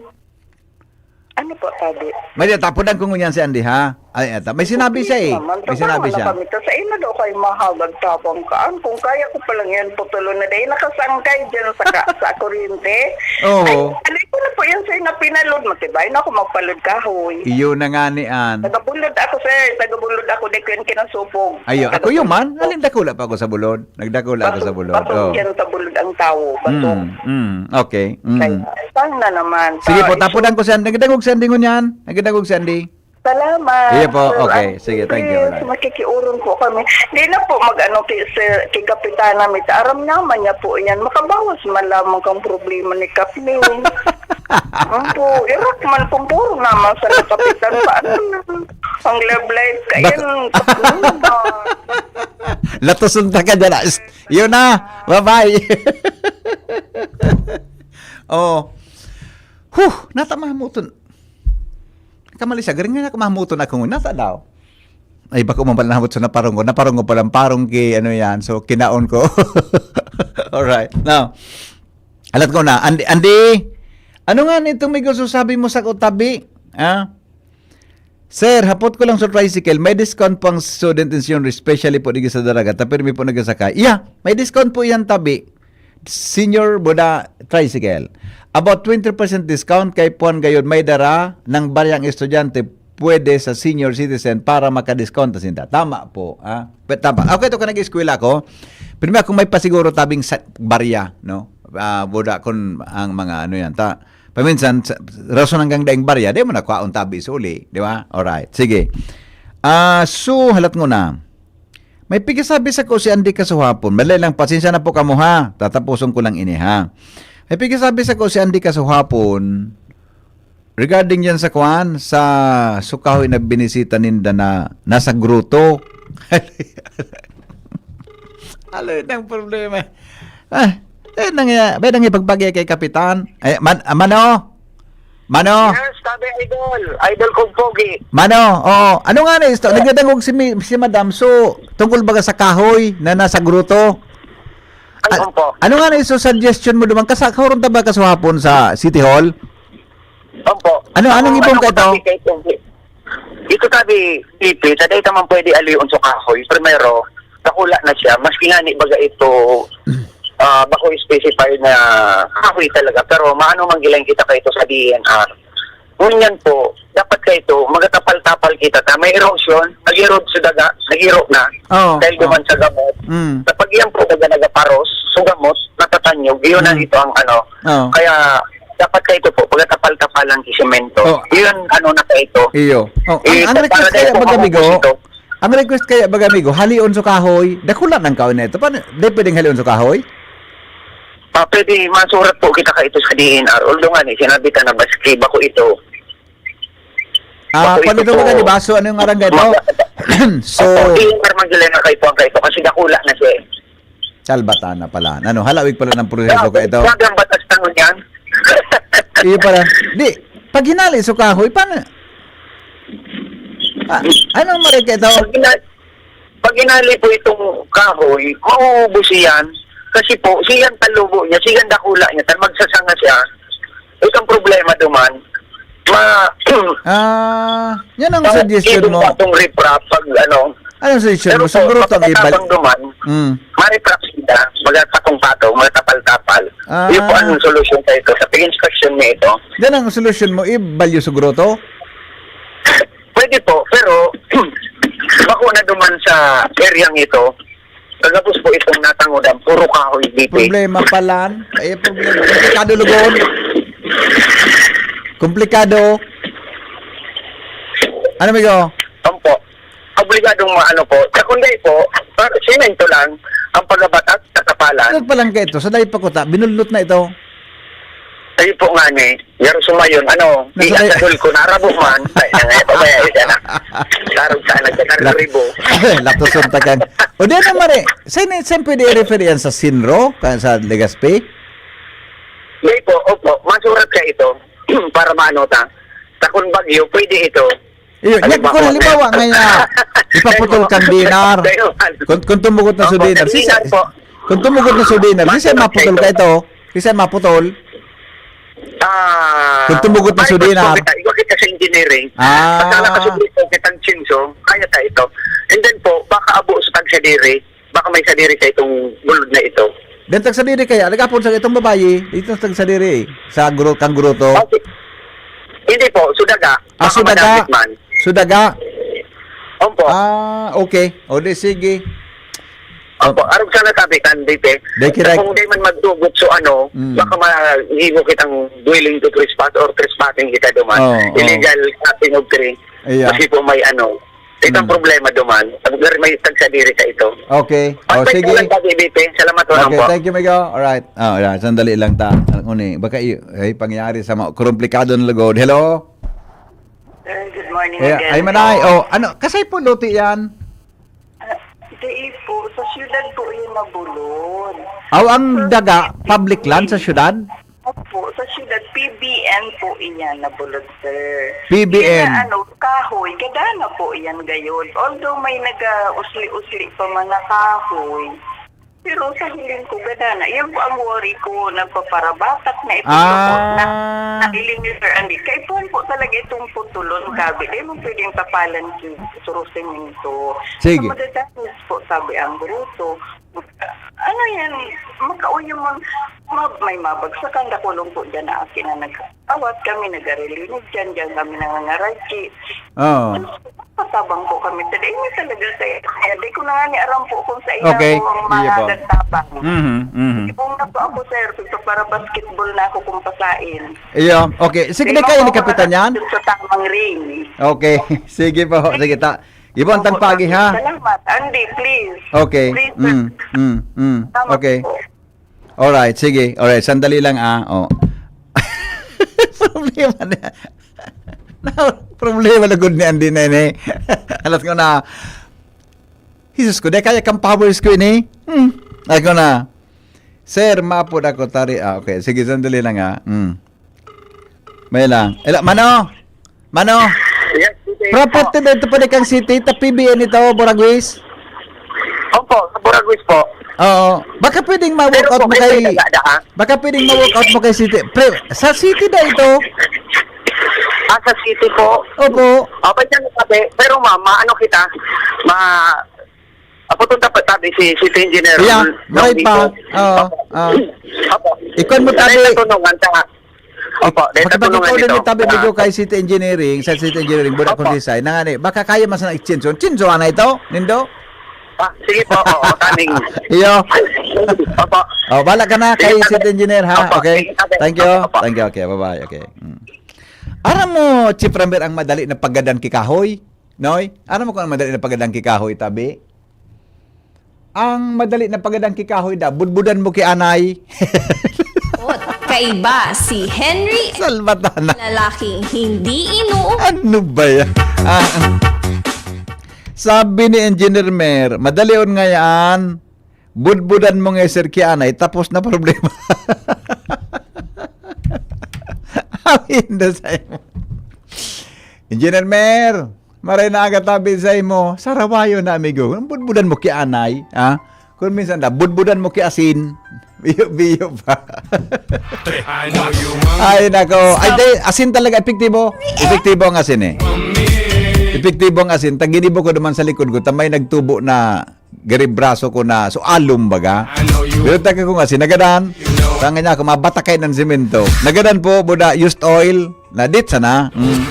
Ano po, tabi? May tapunan ko ngunyan si Andy, ha? Ay, eto. May sinabi siya, eh. Naman, May sinabi tama na siya. kami. Sa ina daw kayo mahagag tabang kaan. Kung kaya ko palang yan, putulon na dahil nakasangkay dyan sa, ka, sa kuryente. Oo. Ay, ano ko na po yan, sir, na pinalod. Matibay na ako magpalod kahoy. Iyo na nga ni Ann. Tagabulod ako, sir. Tagabulod ako, di ko yan kinasupog. Ayo, ako Tagabulod yun man. ako. Alin dakula pa ako sa bulod. Nagdakula ako sa Bato, bulod. bato Oh. yan sa bulod ang tao. Bato. Mm, mm, okay. Mm. Kaya, saan na naman? Sige po, Ah, tapunan isu- ko si Andy. Nagdangog si Andy ngunyan. Nagdangog si Andy. Salamat, Iya po, Sir okay. Andy. Sige, thank you. Yes, Alright. makikiurong po kami. Di na po mag-ano kay Sir, kay Kapitana Mita. Aram naman niya po yan. Makabawas man lamang kang problema ni Kathleen. Ang po, irak man kung puro naman sa kapitan pa. Ano na? Ang love life, Bak- kayan, ano na? Latoson ta ka dyan, ah. Shh, yun na. Bye-bye. Oh. Huh, nata mahamuton. Kamali siya. Garing nga naka mahamuton ako. Nata daw. Ay, bako man pala nahamot sa naparong ko. Naparong ko palang parong ki, ano yan. So, kinaon ko. Alright. Now, Halat ko na. Andi, Andi, ano nga nitong may gusto sabi mo sa ko, tabi? Ah? Sir, hapot ko lang sa tricycle, may discount po ang student insurance, especially po digdi sa Daraga, ta pirmi po nagsasakay. Yeah, may discount po yan, tabi. Senior Buda Tricycle. About twenty percent discount kay Puan Gayod, may dara ng baryang estudyante, pwede sa senior citizen para makadiscount sinda. Tama po, ah. Pe-, tama. Ako ito ka nag-eskwela ko. Pirmi akong may pasiguro tabing sa barya, no? Ah, buda kun ang mga ano yan. Ta, paminsan, sa, rason hanggang daing barya, di mo na kwaon tabi sa uli, di ba? Alright, sige. Ah, so, halat mo na. May pigasabi sa ko si Andy kasuhapon. Madali lang, pasensya na po kamo ha. Tatapuson ko lang ini ha. May pigasabi sa ko si Andy kasuhapon regarding yan sa kwan, sa sukahoy na binisita ninda na nasa gruto. Aloy ng problema. Ah, eh, nang, may nang ipagpagya kay Kapitan. Eh, man, ah, mano? Mano? Yes, sabi idol. Idol kong pogi. Mano, oo. Ano nga na isto? Nagdadangog si, mi- si Madam. So, tungkol baga sa kahoy na nasa gruto? Ay, A- opo. Ano nga na isto suggestion mo duman? Kasakaw ron ta ba kasuhapon sa City Hall? Opo. Ano, anong Ang ibon ano ka ko ito? Sabi kay Pogi, ito sabi, Pipi, sa dahil naman pwede aliyon sa kahoy. Primero, dakula na siya. Maski nga ni baga ito, ah, bako specify na kahoy talaga. Pero maano man gilang kita kayo sa D N R. Ngunyan po, dapat kayo ito, magatapal-tapal kita ta. May erosion, nag-erode sa daga, nag-ero na. Oo, Dahil oo. duman sa gamot. Mm. Kapag yan po, baga nagaparos, sa gamot, natatanyog, yun na Mm. ito ang ano. Oo. Kaya, dapat kayo ito po, pagkatapal-tapalan si semento. Oh. Yun, ano na kayo ito. Iyo. Oh, ang, Eh, ang request para kaya, dahil po baga, amigo, maubos ito. ang request kaya, baga, amigo, halion sa kahoy, dakula ng kahoy na ito. Paano, di pwedeng halion sa kahoy? Ah, pwede masurat po kita ka ito sa D N R. Although nga ni, sinabi ka na baski, bako ito. Ah, Bako ito panito po. Mga di ba? So, ano yung arangay ito? Mga So, Opo, D N R man sila na kay Puang kayo kasi dakula na siya eh. Kalbatan na pala. Ano, halawig pala ng proseso ka ito. Grabe ang batas na yan. Iyo pala. Di, pag hinali sa kahoy, paano? Ah, anong maray ka ito? Pag hina-, pag hinali po itong kahoy, mauubos yan. Kasi po, siyan talubo niya, siyan dakula niya, tan magsasanga siya. Itong problema duman, ma-, Ah, yan ang ma-, suggestion ibon mo. pa itong riprap pag ano. Anong suggestion Pero mo? po, Siguro itong iba- makatabang duman, Mm. mariprap sila, magpatong-patong, magtapal-tapal. Ah. Yun po ang solusyon sa ito. Sa pag-inspection niya ito. Yan ang solusyon mo, ibalyo sa groto? Pwede po, pero bako na duman sa area ito, kagapos po itong natangodan, puro kahoy, D P. Problema palan. Ay, problema. Komplikado, Lugon. Komplikado. Ano, amigo? Opo. Obligadong maano po. Sa kundi po, par-, simento lang ang pagabatas sa kapalan. Ano pa lang ka ito? Sa dahil pa kuta, binulnot na ito. Ayun po nga ni, Yaro Sumayon, ano, Nasa di kay- asagol ko, narabo man. Ay, ay, ay, pabaya, isa na. Tarog sa anak, tarog Lap- ribo. Lapos yung takan. O di naman eh, saan, saan pwede i-refer yan sa Sinro? Ka-, sa Legazpi? Hindi po, opo, masurat ka ito para maano ta. Sa kung bagyo, pwede ito. Iyo, Halimbawa, yan, kung halimbawa nga, ah, ipaputol kang dinar. Dahil, Kung, kung tumugot na Opo, sudinar, sa si dinar sa-, po. kung tumugot na sudinar, si Master sa maputol ka Operator. ito? Si sa maputol? Ah, Kung tumugot na may sudinar. gusto kita, iwa kita sa engineering. Ah. Basta nakasubli po kitang chinso, kaya ta ito. And then po, baka abo sa tagsadiri, baka may sadiri sa itong bulod na ito. Then tagsadiri kaya, nagapon sa itong babayi, dito sa tagsadiri, sa gru-, kang gruto. Okay. Hindi po, sudaga. Ah, Baka sudaga. madapit man. Sudaga. Opo. Ah, okay. O di, sige. Opo, arog sana tabi kan, Dite. Dahil kira- Kung di man magtugot so ano, Mm. baka mahigo kitang willing to trespass or trespassing kita duman. Oo, oo. Illegal cutting of tree. Iya. Kasi po may ano, itong Mm. problema duman. Pag may tagsadiri sa ito. Okay. O, Pag sige. lang tabi, Dite. Salamat po, Okay, po. thank you, Migo. Alright. Ah, yeah, sandali lang ta. Ano ni? Baka i-, ay, pangyari sa mga komplikado na lugod. Hello? Sir, good morning Yeah, again ay, manay. po. Oh, ano, kasay po luti yan? Ah, di po. Sa syudad po yun nabulod. Aw, ang So, daga, public land sa syudad? Opo, sa syudad, P B N po iyan nabulod, sir. P B N. Kaya ano, kahoy, kadana po iyan gayod. Although may nag-usli-usli pa mga kahoy. Pero sa hiling ko, gana na. Yan po ang worry ko, nagpaparabatak na ito po na Ah. nailing ni Sir Andy. Kaipuhan po talaga itong putulon, gabi. Di mo pwedeng tapalan si Suro Semento. Sige. Sa madadangis po, sabi ang bruto. Ano yan? Makauyo mo, ma-, may mabagsakan, dakulong po dyan na akin na nag-awat kami, nag-arilinig dyan, dyan kami nangangaradji. Oo. Ano, patabang po kami. Sa dahil talaga kaya, kaya di ko na nga ni aram po kung sa ina Okay. ko ang Sige mga po. nagtabang. Mhm, mhm. Ibong na po ako, sir. Gusto para basketball na ako kung pasain. Iyo, okay. Sige, Di di kayo mo ni Kapitan yan? Sa tamang ring. Okay. Sige po. Sige, ta. Ibon Opo, tagpagi, ha? Salamat. Andy, please. Okay. Please, sir. Mm, mm, mm. Salamat Okay. po. Alright, sige. Alright, sandali lang, ah. Oh. Problema na. Na, problema na gud ni Andy na ini. Alas ko na. Jesus ko, di kaya kang powers ko ini. Hmm. Ako na. Sir, maapod ako, tari. Ah, okay. Sige, sandali lang, ah. Hmm. May lang. Ela, Mano? Mano? Yes, good day Property po. Dito pa di kang city, ta P B N ito, Boragwis? Opo, sa Boragwis po. Oo. Baka pwedeng ma-work Pero out po, mo may kay, pwede na, ha? Baka pwedeng ma-work out mo kay city. Pre, sa city na ito? Ah, sa city po? Opo. Opo, dyan sabi. Pero ma'am, maano kita? Ma-, apo itong dapat sabi si city engineer. Yeah, Ron, right pa. Nobito. Oo, Opo. oo. Opo. Ikon mo, Dahil tabi. Natulungan ka. Opo, dahil Makipag-ikaw natulungan din ito. yung tabi, Ah. medyo kay city engineering, sa city engineering, Buda Opo. Kondisay, na nga ni, baka kaya mas na extension. Chinzo, ana ito? Nindo? Ah, sige po, oo, coming. Iyo. Opo. Oh, bala ka na kay Sige, city engineer, ha? Opo, Okay. sige, okay. Thank you. Opo, opo. Thank you. Okay, bye-bye. Okay. Mm. Aram mo, Chief Ramir, ang madali na paggadan ki kahoy? Noy? Aram mo kung ang madali na paggadan ki kahoy, tabi? Ang madali na paggadan ki kahoy da, budbudan mo ki anay. Kaiba si Henry, Salvatana. Lalaking hindi inu- Ano ba yan? Ah, ah. Sabi ni Engineer Mer, madali on nga yan. Budbudan mo nga, sir, ki anay, tapos na problema. Amin na sa'yo. Engineer Mer, maray na aga tabi sa imo. Sarawayo na, amigo. Ang budbudan mo ki anay, ha? Kung minsan na, budbudan mo ki asin. Biyo-biyo pa. Ay, nako. Ay, di, asin talaga, epektibo. Epektibo ang asin, eh. Epektibo ang asin. Taginibo ko naman sa likod ko. Tamay nagtubo na garibraso ko na. So, alom baga. Pero taga ko nga, sinagadan. Tanga niya ako, mabatakay ng simento. Nagadan po, buda, used oil. Nadit sana. Mm.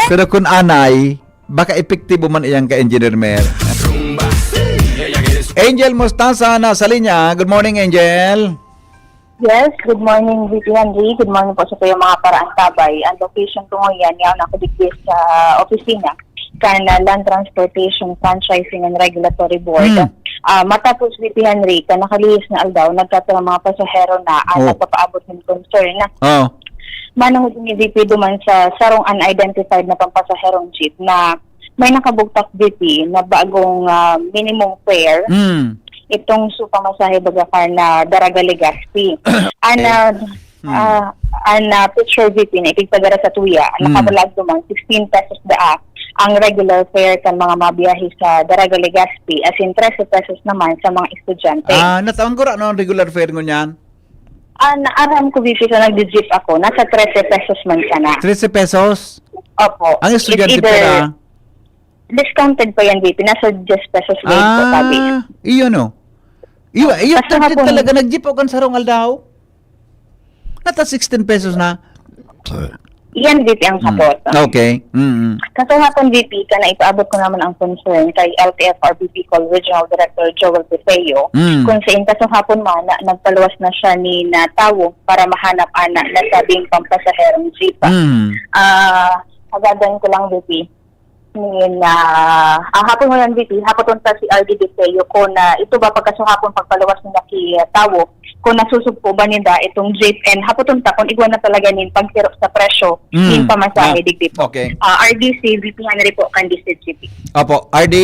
Pero kung anay, baka epektibo man iyang ka-engineer, Mer. Angel Mostaza nasa linya. Good morning, Angel. Yes, good morning, V P Henry. Good morning po sa tuyang mga paraantabay. Ang location ko ngayon, yaon ako digdi sa opisina kan, ah, Land Transportation Franchising and Regulatory Board. Hmm. Ah, matapos, V P Henry, kan nakalihis na aldaw, nagkatulang mga pasahero na, ah, Oh. nagpapaabot ng concern na Oh. manungod ni V P duman sa sarong unidentified na pampasaherong jeep na may nakabugtak, V P, na bagong, ah, minimum fare. Hmm. Itong su pamasahe baga kan, ah, Daraga Legazpi. Ana, Hmm. ah, ana picture, V P, na ipigpadara sa tuya, Hmm. nakabalag duman, sixteen pesos daa ang regular fare kan mga mabiyahe sa Daraga Legazpi, as in, trese pesos naman sa mga estudyante. Ah, natawan ko ra, no, ang regular fare ngunyan? Ah, naaram ko, V P, sa nagdi-jeep ako, nasa trese pesos man sana. Trese pesos? Opo. Ang It's estudyante either pera? Discounted pa yan, V P. Nasa diyes pesos grade po, sabi niya. Ah, iyo, no? Iyo, iyo, Kaso nga po, talaga, nag-jeep ako kan sarong aldaw. Nata sixteen pesos na. Yan, V P, ang Mm. hapot. Okay. Mm-mm. Kaso nga po, V P, ka na ipaabot ko naman ang concern kay L T F R B Bicol Regional Director Joel Defeo, Mm. kung sa kaso hapon man, na, nagpaluwas na siya ni na tawo para mahanap ana na sabing pampasaherong jeep. Mm. Ah, agadan ko lang, V P. Ni na, ah, hapon mo yan, V P, hapon ta si R D Defeo ko na ito ba pagkasuhapon pagpaluwas nila ki, ah, tawo, kung nasusugpo ba ninda itong jeep, and hapon ta kung igwa na talaga nin pagtiro sa presyo Mm. nin pamasahe, Ah, digdi po. okay. Ah, R D C, V P Henry po, kan D C G B. Opo, R D.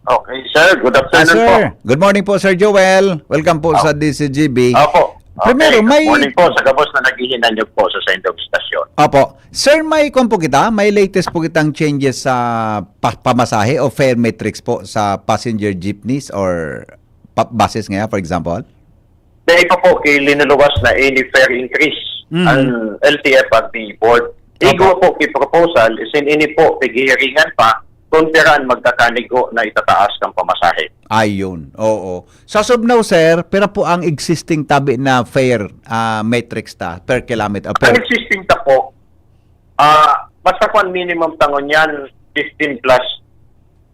Okay, sir. Good Ah, afternoon sir. po. Good morning po, Sir Joel. Welcome po Oh. sa D C G B. Opo. Primero, Okay, good may morning po sa gabos na naghihinanyog po sa saindong istasyon. Opo. Sir, may kwan po kita, may latest po kitang changes sa pa-, pamasahe o fare matrix po sa passenger jeepneys or pa-, buses ngayon, for example? Dahil pa po kay linuluwas na any fare increase Mhm. ang L T F R B board. Opo. Igwa po kay proposal, isin ini po pighihiringan pa kung pira an magkakanigo na itataas kan pamasahe. Ayun, oo. Sa Sugno, sir, pira po ang existing tabi na fare, ah, matrix ta per kilometer, Ang per existing ta po, ah, basta po ang minimum ta ngunyan, fifteen plus,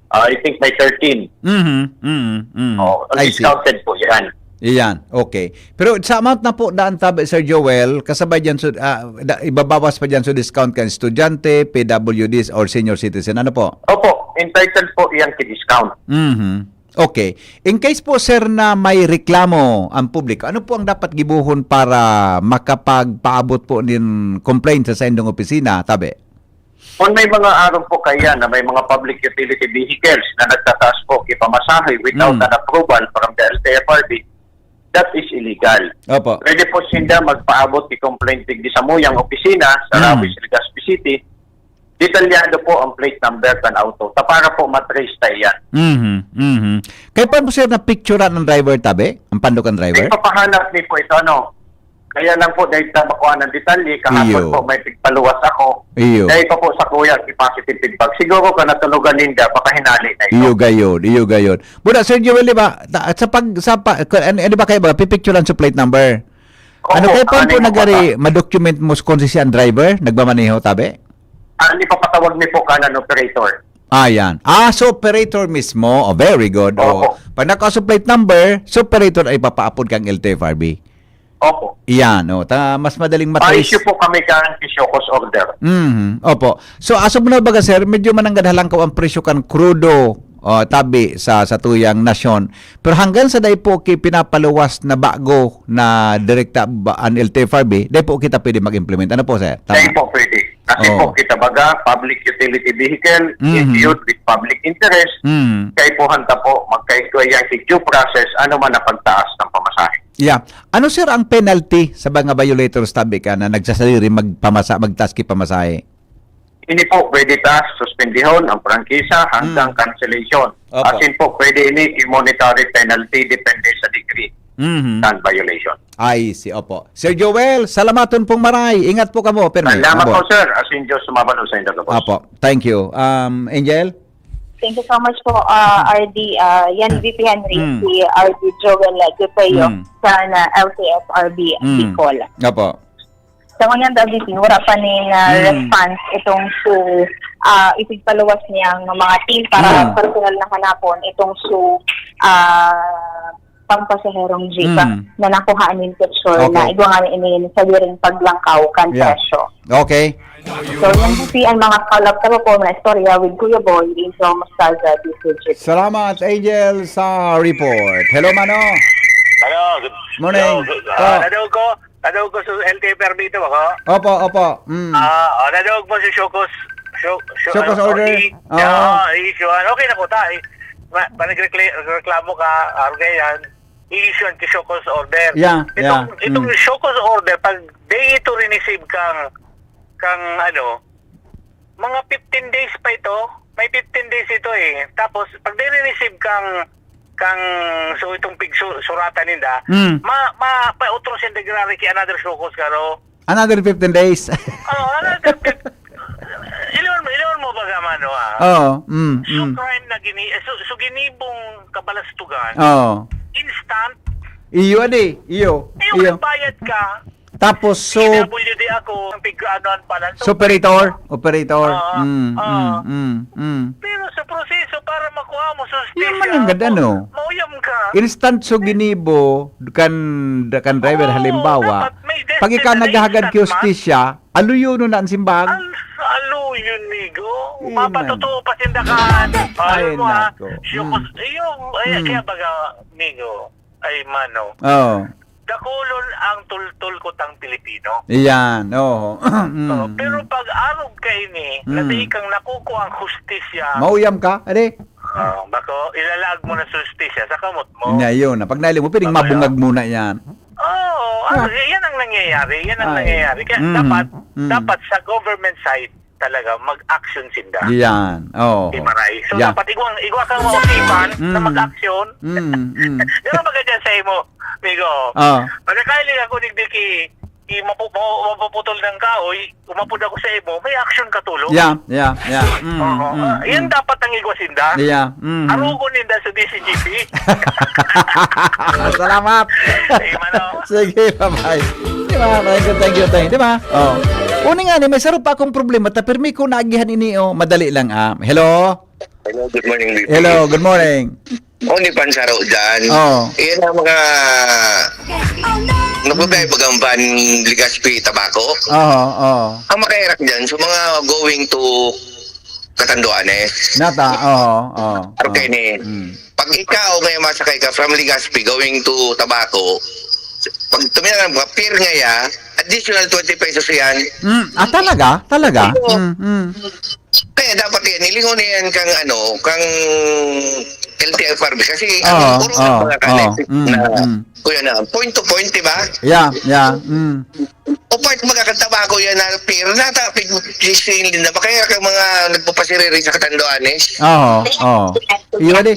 ah, I think may thirteen. Mhm, mhm, mhm. Oh, I see. Discounted po yan. Iyan, okay. Pero sa amount na po daan tabi, Sir Joel, kasabay dyan, so, ah, da-, ibabawas pa dyan, so discount kan estudyante, P W Ds, or senior citizen. Ano po? Opo, entitled po yan ki discount. Mhm. Okay. In case po, sir, na may reklamo ang publiko, ano po ang dapat gibohon para makapagpaabot po nin complaint sa saindong opisina, tabi? Kung may mga aram po kaya na may mga public utility vehicles na nagtataas po kipamasahe without Mm. an approval from the L T F R B, that is illegal. Opo. Pwede po sinda magpaabot ni complaint digdi sa muyang opisina sa Mm. Rawis, Legazpi City. Detalyado po ang plate number kan auto. Ta para po matrace ta iyan. Mhm, mhm. Kaya pa po, sir, na picturean ang driver, tabi? Ang pandok ang driver? Ipapahanap ni po ito, ano? Kaya lang po, dahil sa makuha ng detalye, kahapon Iyo. po may pigpaluwas ako. Iyo. Dahil pa po sa kuya, si positive feedback. Siguro ka natunugan ninda, baka hinali na ito. Iyo gayon, iyo gayon. Muna, Sir Joel, di ba, ta-, sa pag, sa pa, ku-, ano, ano ba kayo ba, pipicturean sa plate number? Opo, Ano kayo pa ano po yung nagari, pata- ma-document mo kung si siya ang driver, nagmamaneho, tabi? Ano ipapatawag ni po kanan operator? Ah, yan. Ah, so operator mismo. Oh, very good. Oh. Opo. Pag naka-plate number, so operator ay papaapod kang L T F R B. Opo. Yan, oh. Ta-, mas madaling matrace. Pa-issue po kami kan show cause order. Mhm. Opo. So, as of now, baga, sir, medyo mananggad halangkaw ang presyo kan krudo, oh, tabi sa, sa tuyang nasyon. Pero hanggang sa dai po ki pinapaluwas na bago na direkta ba, ang L T F R B, dai po kita pwede mag-implement. Ano po, sir? Tama? Dai po pwede. Kasi Oo. po, kita baga, public utility vehicle, Mhm. issued with public interest, Mhm. kaipuhan ta po, magkaigwa yan si due process, ano man ang pagtaas ng pamasahe. Yeah. Ano, sir, ang penalty sa mga violators, tabi ka, na nagsasadiri magpamasa-, magtaas ki pamasahe? Ini po, pwede ta suspendihon ang prangkisa hanggang Mm. cancellation. Opo. As in po, pwede ini i-monetary penalty, depende sa degree Mhm. ng violation. I see, opo. Sir Joel, salamaton pong maray. Ingat po kamo, pirmi. Salamat Opo. po, sir. As in, Diyos sumabalo sa inyo, boss. Opo. Thank you. Um, Angel? Thank you so much po, ah, R D, ah, yan, V P Henry, Mm. si R D Joel Dupeyo Mm. sa na L T F R B Mm. Bicol. Opo. Sa ngunyan, David, wala pa ni na Mm. response itong su, ah, ipigpaluwas niyang mga team para Mm. personal na hanapon itong su, ah, pangpasaherong jeep Mm. na nakuhaan nin picture Okay. na igwa nga ni ini sa diring paglangkaw kan Yeah. presyo. Okay. So, yan po si ang mga follow-up sa po na istorya with Kuya Boy in Ramos Plaza, D C G. Salamat, Angel, sa report. Hello, Mano. Hello, good Morning. hello, good, Oh. ah, nadungog ko, nadungog ko sa L T F R B ito, ako. Opo, opo. Mm. Ah, oh, nadungog mo si Shokos, Sho-, Sho-, Shokos ah, order. Odi. Oo. Ah, issue, ah, okay na po, ta, eh. Ma-, pa nagrekla-, nagreklamo ka, arog yan, i-issue ang show cause order. Yeah, Itong, yeah. itong Mm. show cause order, pag day ito rinisib kang, kang ano, mga fifteen days pa ito. May fifteen days ito eh. Tapos, pag day rinisib kang, kang, so itong pigsu-, suratan ninda, Mm. ma-, ma-, pa utro siya nagrari ki another show cause karo. Another fifteen days. Oh, another fif-, iluon mo, iluon mo ba, Mano, ah? Oo, mm, So, mm. crime na gini-, eh, so, so ginibong kabalastugan, Oo. instant. Iyo, adi, iyo, Iyo, iyo. nagbayad ka. Tapos, so, P W D ako, ang pig-, ano, ang palan. So, operator, operator. Oo, Mm, oo. mm, mm, mm. Pero sa proseso para makuha mo, Yun sustisya, man ang ganda, ma-, no? mauyam ka. Instant so ginibo kan, kan driver, Oo, halimbawa, dapat may pag ikaw destination naghahagad na ki hustisya, aluyonon na ang simbag. Al-, aluyon, migo. Yun man. Mapatotoo pa sinda ka. Ay, Alam mo, ha? nako. Siya Mm. kus-, yung, ay, Mm. kaya baga, migo, ay, Mano. Oo. Dakulon ang tultol kutang Pilipino. Iyan, oo. Mm. Oo, pero pag arog ka ini, Mm. na di kang nakukuha ang hustisya. Mauyam ka, ade? Oo, bako, ilalaag mo na sa hustisya sa kamot mo. Ngayon, na pag nailing mo, piling Bako, mabungag yun. muna yan. Oo, ah, Ay. yan ang nangyayari, yan ang Ay. nangyayari. Kaya Mm. dapat, Mm. dapat sa government side, talaga mag-action sinda. Yan. Oh. Di maray. So, Yeah. dapat igwa, igwa kang mga usipan na Mm. mag-action. Mm, mm. Di ba maganda sa imo, amigo? Ah. Pagkakaili ako, digdi ki, ki mapu-, mapu-, mapuputol ng kahoy, umapod ako sa imo, may action ka tulo. Yeah, yeah, yeah. Mm, Oo. mm, Yan mm. dapat ang igwa sinda. Yeah. Mm. Arugon ninda sa D C G P. Salamat. Sige, mano. Sige, bye-bye. Di ba? Thank you, thank you, thank you. Di ba? Oh. Uni nga ni, may saro pa akong problema, ta pirmi ko naagihan ini, oh. Madali lang, ah. Hello? Hello, good morning, B P. Hello, good morning. O, ni pansaro dyan. Oh. Iyan ang mga nagbabayad bagang van, Legazpi, Tabaco. Oo, oo. Ang makaherak dyan, so mga going to Catanduanes. Nata, oo, oo. Okay oo. ni. Mm. Pag ikaw ngayon masakay ka from Legazpi going to Tabaco, pag tuminan ka, fare ngaya, additional twenty pesos yan. Mm. Ah, talaga? Talaga? Oo. Mm, mm. Kaya dapat yan, ilingon na yan kang ano, kang L T F R B. Kasi Oo, ang puro oo, mga kalat oo. Mm, na, mm. kuya na, point to point, di ba? Yeah, yeah. Mm. O part, magkakanta ba ako yan na fare? Nata, pig-, sisingil na ba? Kaya kang mga nagpapasiriri sa Catanduanes? Oo, oo. Iwa di.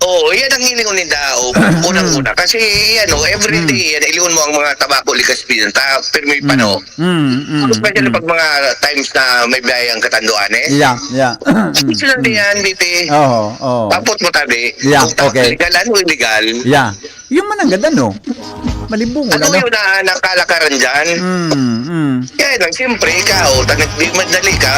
Oo, yan ang ilingon ninda. O, unang-una. Kasi, ano, everyday, Mm. yan, ilingon mo ang mga Tabaco, Legazpi, yan. Ta, pirmi pa, Mm. no? Mm, mm, Especially mm. pag mga times na may biyahe ang Catanduanes. Yeah, yeah. Sila Mm. yan, B P. Oo, oo. Tapos mo tabi. Yeah, Kung ta-, okay. legal, ano illegal? Yeah. Yung mananggad, ano? Malibungon, Ano ano? yun na nakalakaran dyan? Mm, mm. Kaya lang, siyempre, ikaw, ta-, di madali ka,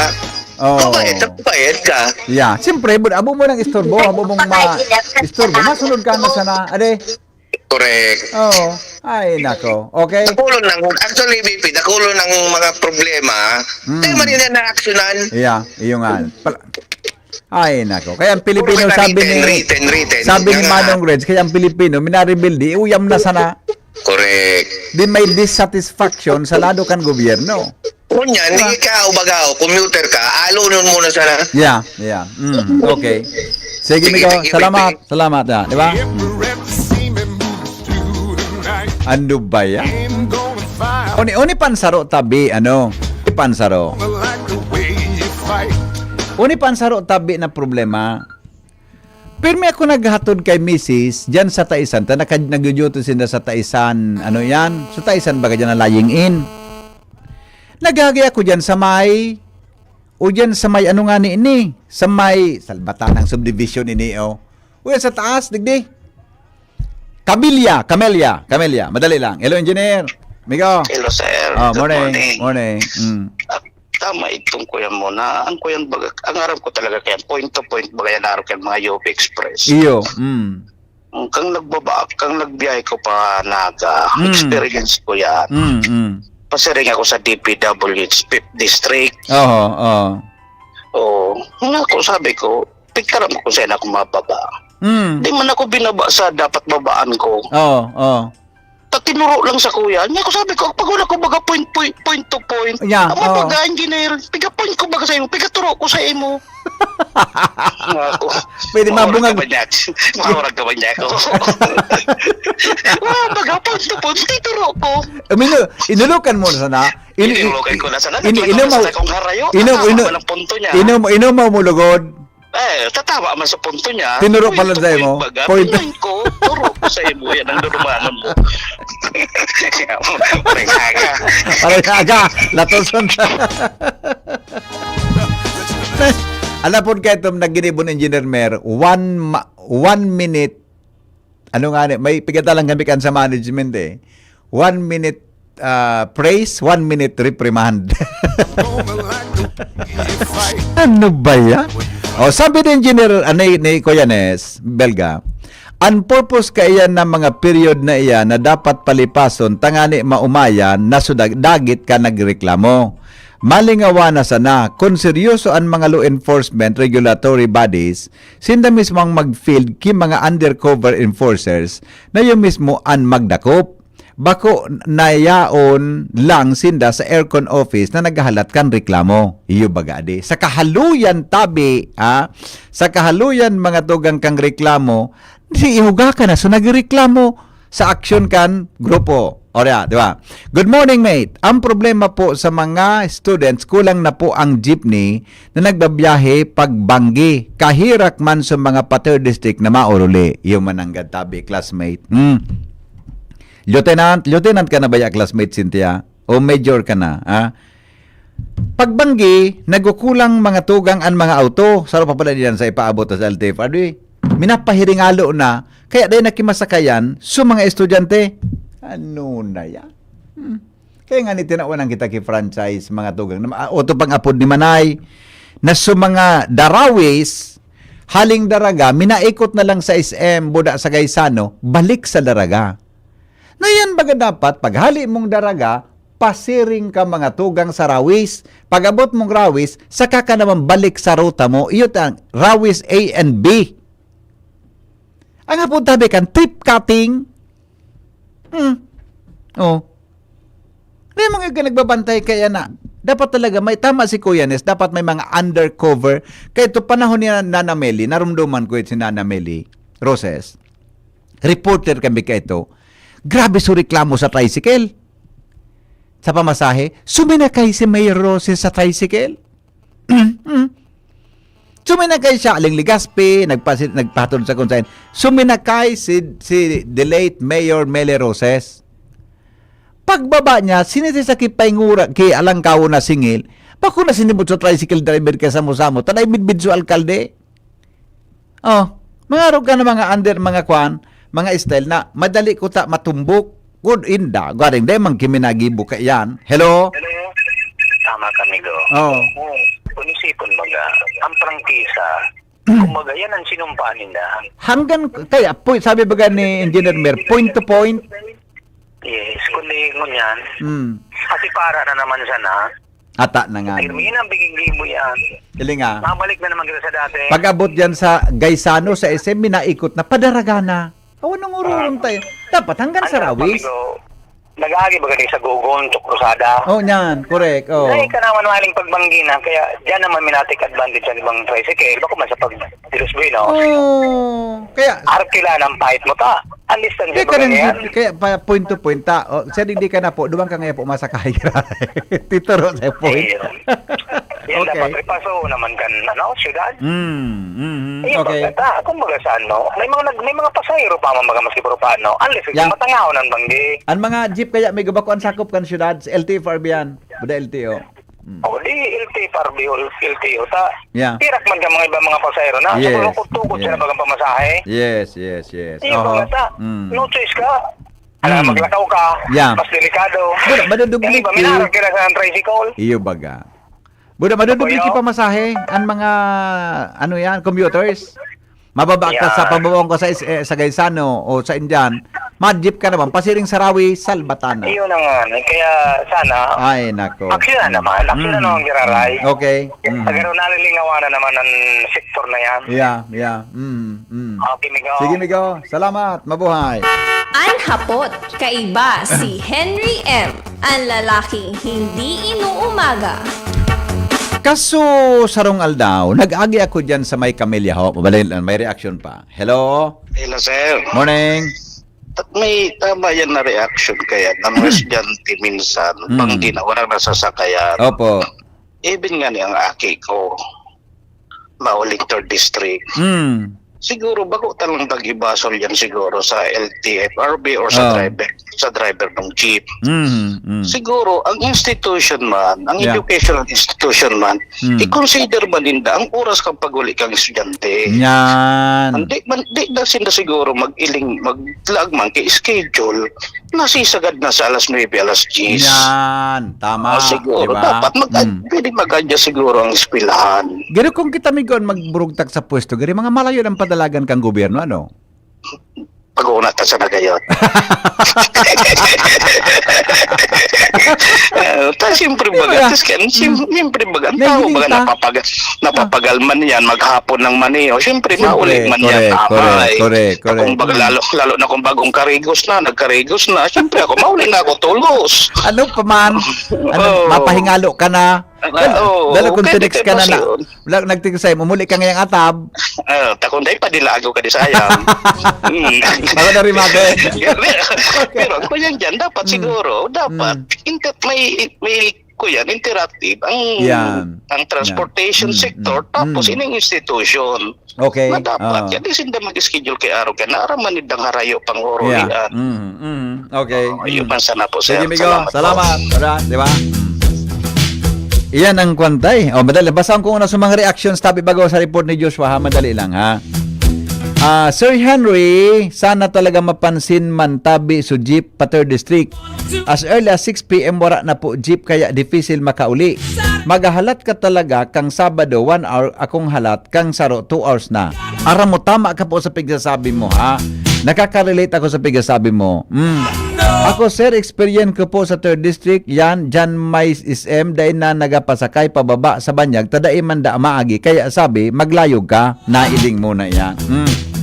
Oo. mabayad, magbayad ka. Yeah. Siyempre, bu-, abo mo ng istorbo, abo mong ma-, istorbo, masunod ka na sana. Ade? Correct. Oo. Ay, nako. Okay. Dakulo ng, actually, B P, dakulo ng mga problema, Mm. tayo man yun na naaksyonan. Yeah, iyo nga. Pal-, ay, nako. Kaya ang Puro Pilipino, ka na sabi written, ni, written, written. sabi ni Nga nga. Manong Reds, kaya ang Pilipino, minarebelde, uyam na sana. Correct. Di may dissatisfaction sa lado kan gobyerno. Ngunyan, Diba? di ka, ubaga, o, commuter ka, alonon mo na sana. Yeah, yeah. Mm, okay. Sige, Sige, amigo. thank you, Salamat. Pepe. Salamat, ah. Di ba? Mm. Every rep seeming moves to the night. Ano ba yan? Game going fire. Uni, uni pansaro tabi, ano? Pansaro. Like the way you fight. Uni pansaro tabi na problema. Pirmi ako naghatod kay misis, diyan sa Taisan. Ta, naka-, nagduduty sinda sa Taisan, ano yan? Sa Taisan, baga diyan na lying in. Naghahagay ako diyan sa may, o diyan sa may, ano nga ni ini? Sa may, Salbatanang subdivision ini, oh. O yan sa taas, digdi. Camellia, Camellia, Camellia. Madali lang. Hello, engineer. Amigo. Hello, sir. Oh, Good morning, morning. morning. Mm. Ah, tama itong kuya mo na, ang kuya baga, ang aram ko talaga kaya, point to point, baga yan, araw kaya mga U P Express. Iyo, mm. Ang kang nagbaba, kang nagbiyahe ko pa Naga, Mm. experience ko yan. Mm, mm. Pasiring ako sa D P W H fifth District. Oo, oo. Oo. Nga ako, sabi ko, pigtaram ko kung saan ako mababa. Mm. Di man ako binaba sa dapat babaan ko. Oo, oo. Ta tinuro lang sa kuya. Nga ako, sabi ko, pag wala ko baga point, point, point to point. Yeah, Ang oo. mga engineer, piga-point ko baga sa imo, pigaturo ko sa imo. Nga ako, Pwede maurag mabungag. ka ba niya? Maurag ka ba niya ako? Wala baga, point to point, tituro ko. I mean, inulukan mo na sana. In-, Inulukan ko na sana. in-, Nagpinag inom ko mo, sana kung harayo. inom, Tama inom, man ang punto niya. inom, inom mo, mulugod. Eh, tatawa man sa punto niya. Tinuro Point pala to sa point imo. baga. Point. Pinay ko, turo ko sa imo. Yan ang dudumanan mo. Pareha ka. Pareha ka. Latoson ka. Alapon ka itong nagginibon, Engineer Mer, one ma-, one minute. Ano nga ni, may pigatalang kami kan sa management eh. One minute, ah, praise, one minute reprimand. Ano ba yan? O, sabi ni Engineer, ah, ni, ni Kuya Nes, Belga, ang purpose kaiyan ng mga period na iyan na dapat palipason, tangani maumayan na sudag-, dagit ka nagreklamo. Malingawa na sana, kung seryoso ang mga law enforcement regulatory bodies, sinda mismo ang mag-field ki mga undercover enforcers na iyo mismo an magdakop. Bako na yaon lang sinda sa aircon office na naghahalat kan reklamo. Iyo baga di. Sa kahaluyan tabi, ha? Sa kahaluyan mga tugang kang reklamo, di ihuga ka na. So, nagreklamo sa aksyon kan grupo. O, di ba? Good morning, mate. Ang problema po sa mga students, kulang na po ang jeepney na nagbabiyahe pag Banggi. Kahirak man sa mga pa-third district na mauruli. Yung mananggad tabi, classmate. Hmm. Lieutenant, lieutenant ka na ba ya, classmate Cynthia? O major ka na, ha? Pag Banggi, nagukulang mga tugang an mga auto. Saro pa pala diyan sa ipaabot sa L T F R D. Minapahiringalo na, kaya dai nakimasakayan sa mga estudyante. Ano na yan? Hmm. Kaya nga ni tinawanan kita ki franchise, mga tugang. Na, ah, auto pang apod ni Manay, na sa mga Darawis, haling Daraga, minaikot na lang sa S M, buda sa Gaisano, balik sa Daraga. Na yan baga dapat, paghali mong Daraga, pasiring ka mga tugang sa Rawis. Pag-abot mong Rawis, saka ka naman balik sa ruta mo. Iyo ta, Rawis A and B. Ang hapon tabi kan trip cutting. Hmm. Oh. May mga ka nagbabantay kaya na. Dapat talaga may tama si Kuya Nes, dapat may mga undercover. Kaya ito panahon ni Nana Meli, narumduman ko ito si Nana Meli Roses. Reporter kami kay ito. Grabe su reklamo sa tricycle. Sa pamasahe, suminakay si Mayor Roses sa tricycle. Mm. Suminakay siya, aling Legazpi, nagpasi-, nagpahatod sa kung saan. Suminakay si, si the late Mayor Meli Roses. Pagbaba niya, sinisi sa kipaingura, ki alangkawo na singil, bako na sinibot sa tricycle driver kay samo-samo, tanay bidbid sa alkalde. Oh, mga arog ka na mga under, mga kwan, mga style na madali ko ta matumbok. Good inda, garing dai man kiminagibo ka yan. Hello? Hello? Tama ka, amigo. Oh. Kung isipon baga, ang prangkisa, kumbaga, yan ang sinumpa ninda. Hanggang, kaya, pu-, sabi baga ni Engineer Mer, point to point. Yes, kundi ngunyan, Hmm. kasi para na naman sana. Ata na nga. Termina, biging mo yan. Dili nga. Mabalik na naman kita sa dati. Pag-abot dyan sa Gaisano, sa S M, minaikot na, padaraga na. Awan nang ururong tayo. Dapat hanggang sa Rawis. Nag-aagi ba gani sa Gogon, sa Cruzada? Oh, niyan. Correct. Oh. Ay, ka naman maling pagbanggi na. Kaya dyan naman minatik advantage ang ibang tricycle. Bako man sa pag Dilos Buenos. Oh. Kaya Arkila ng pahit mo ta. Ang distance Kaya ba ka rin ganyan? Kaya pa point to point ta. O, sir, hindi ka na po. Duman ka ngayon po masakay. Tituro sa point. Ayun. Yan Okay. dapat ripaso naman kan, ano, syudad. Mm, mm, mm. Ayun, Okay. baga ta. Kung baga sa ano, may mga nag-, may mga pasahero pa man baga maski puro pa ano. Unless Yeah. matangaw ng banggi. Ang mga jeep kaya may gabako ang sakop kan syudad, sa L T F R B yan. Buda L T O. Mm. O, di L T F R B o L T O ta. Yeah. Tirak man ka mga ibang mga pasahero na. Yes. Sa tukod-tukod Yeah. sila bagang pamasahe. Yes, yes, yes. Di Oho. ba ta? Mm. No choice ka. Alam, Mm. maglakaw ka, Yeah. mas delikado. Buda, madudubli Yung iba, ki- minarag ka na sa tricycle. Iyo baga. Buda, madudubli Kuya? ki pamasahe, ang mga, ano yan, commuters. Mababa ka sa Yan. pababaan ko sa is-, eh, sa Gaisano o sa Indian, ma-jeep ka naman, pasiring Sarawi, Salbatana. Iyon na nga, eh. Kaya sana, Ay, nako. aksyon na Mm. naman. Aksyon na Mm. naman, giraray. Mm. Okay. Mm. Agar nalilingawan na naman ang sektor na yan. Yeah, yeah. Mm, mm. Okay, Migo. Sige, Migo. Salamat. Mabuhay. An hapot, kaiba si Henry M, an lalaking hindi inuumaga. Kaso, sarong aldaw, nag-agi ako diyan sa may Cameliaho. Mabalin lang, may reaction pa. Hello? Hello, sir. Morning. At may tama yan na reaction kaya ng estudyante minsan, Mm. pag ginawa ng nasasakayan. Opo. Even nga ni ang aki ko, mauling third district. Mm. Siguro, bako talang pag-ibasol yan siguro sa L T F R B or sa Ah. driver, sa driver ng jeep. Mm, mm. Siguro, ang institution man, ang Yeah. educational institution man, Mm. i-consider man ninda ang oras kang pag-uli kang estudyante. Yan. Hindi man, di na sila siguro mag-iling, maglaag man kay schedule, nasisagad na sa alas nuebe, alas diyes. Yan. Tama. Ah, siguro, Diba? dapat mag-, Mm. pwede mag-adjust siguro ang eskwelahan. Garo kung kita, Migo, ang magburugtak sa pwesto, garo mga malayo ng padalagan kang gobyerno, ano? Pag-una ta sa nagayot. Eh, ta, siyempre, Di ba? baga, tas kan-, sim-, Mm. siyempre, baga, ang tao, Nahihiling baga, ta. napapaga-, napapagal man yan, maghapon ng maniho. Siyempre, Siyempre, mauli man yan, correct, tama, correct, eh. correct, Kung correct. bag-, Mm. lalo, lalo na kung bagong karigos na, nagkarigos na, siyempre, ako, mauli na ako, tulos. Ano pa man? Ano, Oo. mapahingalo ka na? Dala, oo, dala kung tinext ka na na, wala, nag-text sa'yo, "Umuli ka ngayang atab." Ah, takon dai pa, dilago ka di sayang. Mm. Ako na rin, mate. Pero, pero ang kuyan dyan, dapat Mm. siguro, dapat, Mm. inter-, may, may kuyan, interactive ang, Yan. ang Yan. transportation Mm, sector, mm, tapos mm. ining institution. Okay. Na dapat, Oo. yan, di sinda mag-schedule kay araw, kaya naaraman nindang harayo pang Yeah. orolian. Mm, mm. Okay. Oo, Mm. yun man sana po, Sige, sir. Migo. Salamat po. Salamat. Alright, di ba? Mm. Iyan ang kwantay. O, madali. Basahon ko una sa mga reactions, tabi bago sa report ni Joshua, ha? Madali lang, ha? Ah, Sir Henry, sana talaga mapansin man tabi su jeep pa third district. As early as six p m wara na po jeep, kaya dipisil makauli. Maghahalat ka talaga kang Sabado, one hour akong halat, kang saro, two hours na. Aram mo, tama ka po sa pigsasabi mo, ha? Nakaka-relate ako sa pigsasabi mo. Mm. Ako, sir, experience ko po sa third district, yan, dyan may S M, dai na nagapasakay pababa sa banyag, ta dai man da maagi, kaya sabi, maglayog ka, nailing muna yan. Mm.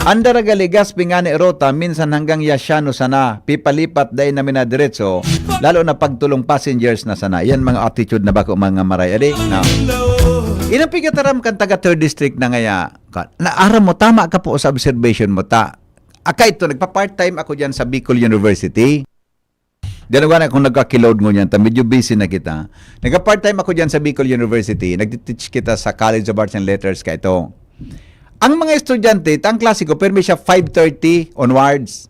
Andara gali Gaspi ngani ruta, minsan hanggang Yasiano sana, pipalipat dai na minadiretso, lalo na pagtulong passengers na sana. Yan mga attitude na bako mga maray. Adi, no? Inang pigataram kan taga third district na ngaya. Ka-, naaram mo, tama ka po sa observation mo, ta. Aka ito, nagpa-part-time ako dyan sa Bicol University. Diyan ako na kung nagkakilod ngunyan, ta medyo busy na kita. Nagka-part-time ako diyan sa Bicol University. Nagtiteach kita sa College of Arts and Letters ka ito. Ang mga estudyante, ang klase ko, permi siya five thirty onwards.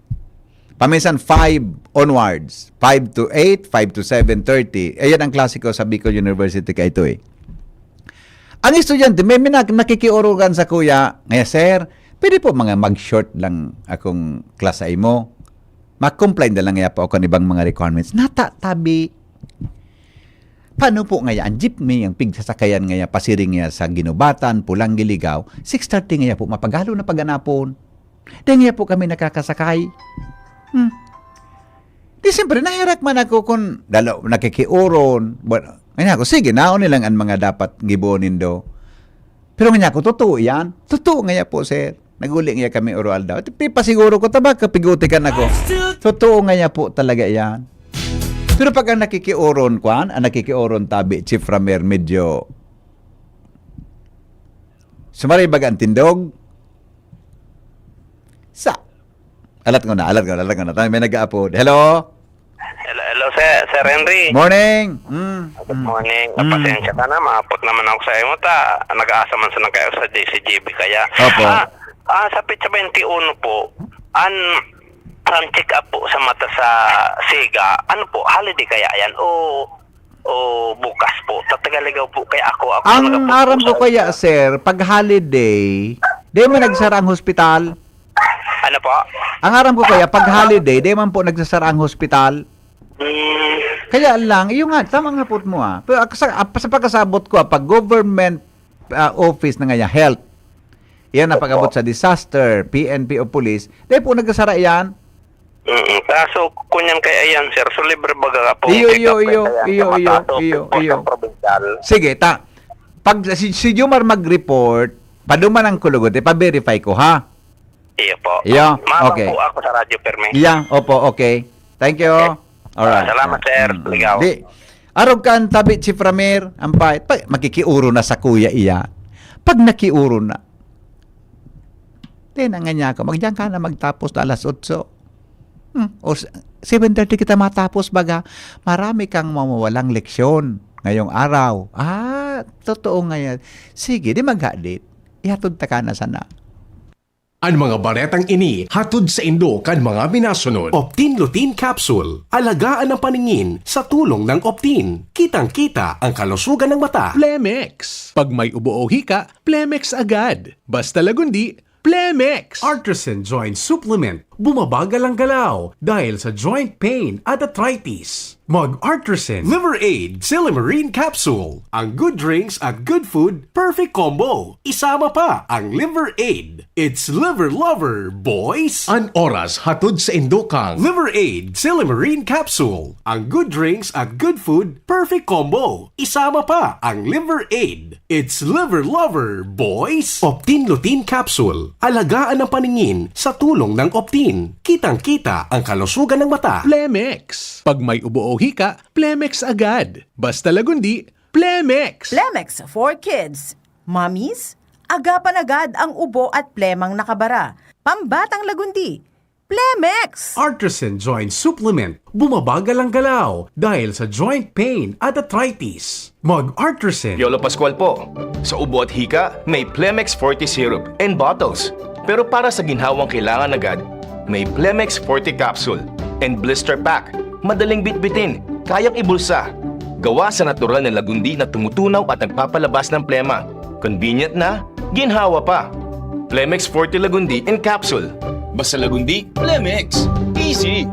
Paminsan five onwards. Five to eight, five to seven thirty. Ayan ang klase ko sa Bicol University ka ito eh. Ang estudyante, may, may nak-, nakikiurugan sa kuya, "Ngaya, sir, pwede po mga mag-short lang akong klase mo? Ma-comply na lang ngaya po ako ng ibang mga requirements." Natatabi. Paano po ngaya ang jeepney, ang pigsasakayan ngaya, pasiring ngaya sa Guinobatan, Polangui, Ligao, six thirty ngaya po, mapagalo na paganapon. Dai ngaya po kami nakakasakay. Hmm. Di siyempre, nahirak man ako kung dalo, nakikiuron. But, ngayon ako, sige, naon nilang ang mga dapat giboon nindo. Pero ngayon ako, totoo yan? Totoo ngaya po, sir. Naguli ngaya kami oro aldaw. Ito, pipasiguro ko, tabak, kapigutikan ako. Totoo ngaya po talaga yan. Pero pag ang nakikiuron, kwan, ang nakikiuron tabi, Chief Ramer, medyo sumaray baga ang tindog. Sa, alat ko na, alat ko na, alat ko na. Tayo may nag-aapod. Hello? Hello, hello, sir, Sir Henry. Morning. Mm, Good mm. morning. Mm. Pasensya ka na, maapot naman ako sa imo ta. Nag-aasa man sa nagkayo sa J C G B kaya. Opo. Ah, ah, sa petsa twenty-one po, an, an check up po sa mata sa Siga, ano po, holiday kaya yan? O, o bukas po? Tatagaligaw po kaya ako. Ako Ang talaga po aram po ko sa kaya, sir, pag holiday, di mo nagsara ang hospital? Ano po? Ang aram ko kaya, pag holiday, di man po nagsasara ang hospital. Mm. Kaya lang, yung nga, tama nga po mo ah. Pero ak-, sa, ap-, sa pagkasabot ko ah, pag government ah, office na nga yan, health, yan ang Opo. pag-abot sa disaster, P N P o police, di po nagsasara yan. Mm, kaso, kunyan kaya yan, sir. So, libre baga po ang Iyo, check-up iyo, kaya iyo, yan, iyo, sa iyo, mataas o iyo, po sa iyo. Provincial. Sige, ta. Pag si, si Jomar mag-report, paduman ang kulugod, ipa-verify ko, ha? Iyo po. Iyo, Mama okay. po ako sa radyo, permi. Iya, opo, okay. Thank you. Okay. Alright. Salamat, sir. Mm, mm. Ligaw. Di, arog ka ang tabi, Chief Ramer, ang pait. Pa, makikiuro na sa kuya iya. Pag nakiuro na, di na nga niya ako, "Magdiyan ka na magtapos na alas otso." Hmm, o s-, seven thirty kita matapos, baga, marami kang mawawalang leksyon ngayong araw. Ah, totoo nga yan. Sige, di maghadit. Ihatod ta ka na sana. An mga baretang ini hatod saindo kan mga minasunod. Optin Lutein Capsule. Alagaan ang paningin sa tulong ng Optin. Kitang-kita ang kalusugan ng mata. Plemex. Pag may ubo o hika, Plemex agad. Basta lagundi, Plemex. Artisan Joint Supplement. Bumabagal ang galaw dahil sa joint pain at arthritis. Mag-Artisan Liver Aid Silymarin Capsule. Ang good drinks at good food, perfect combo. Isama pa ang Liver Aid. It's Liver Lover, boys! An oras hatod saindo kang Liver Aid Silymarin Capsule. Ang good drinks at good food, perfect combo. Isama pa ang Liver Aid. It's Liver Lover, boys! Optin Lutein Capsule. Alagaan ang paningin sa tulong ng Optin. Kitang-kita ang kalusugan ng mata. Plemex. Pag may ubo o hika, Plemex agad. Basta Lagundi, Plemex! Plemex for kids. Mommies, agapan agad ang ubo at plemang nakabara. Pambatang Lagundi, Plemex! Artisan Joint Supplement, bumabagal ang galaw dahil sa joint pain at arthritis. Mag-Artisan! Piolo Pascual po. Sa ubo at hika, may Plemex Forte Syrup and bottles. Pero para sa ginhawang kailangan agad, may Plemex Forte Capsule and Blister Pack. Madaling bitbitin, kayang ibulsa. Gawa sa natural na lagundi na tumutunaw at nagpapalabas ng plema. Convenient na, ginhawa pa. Plemex Forte Lagundi in Capsule. Basta Lagundi, Plemex. Easy!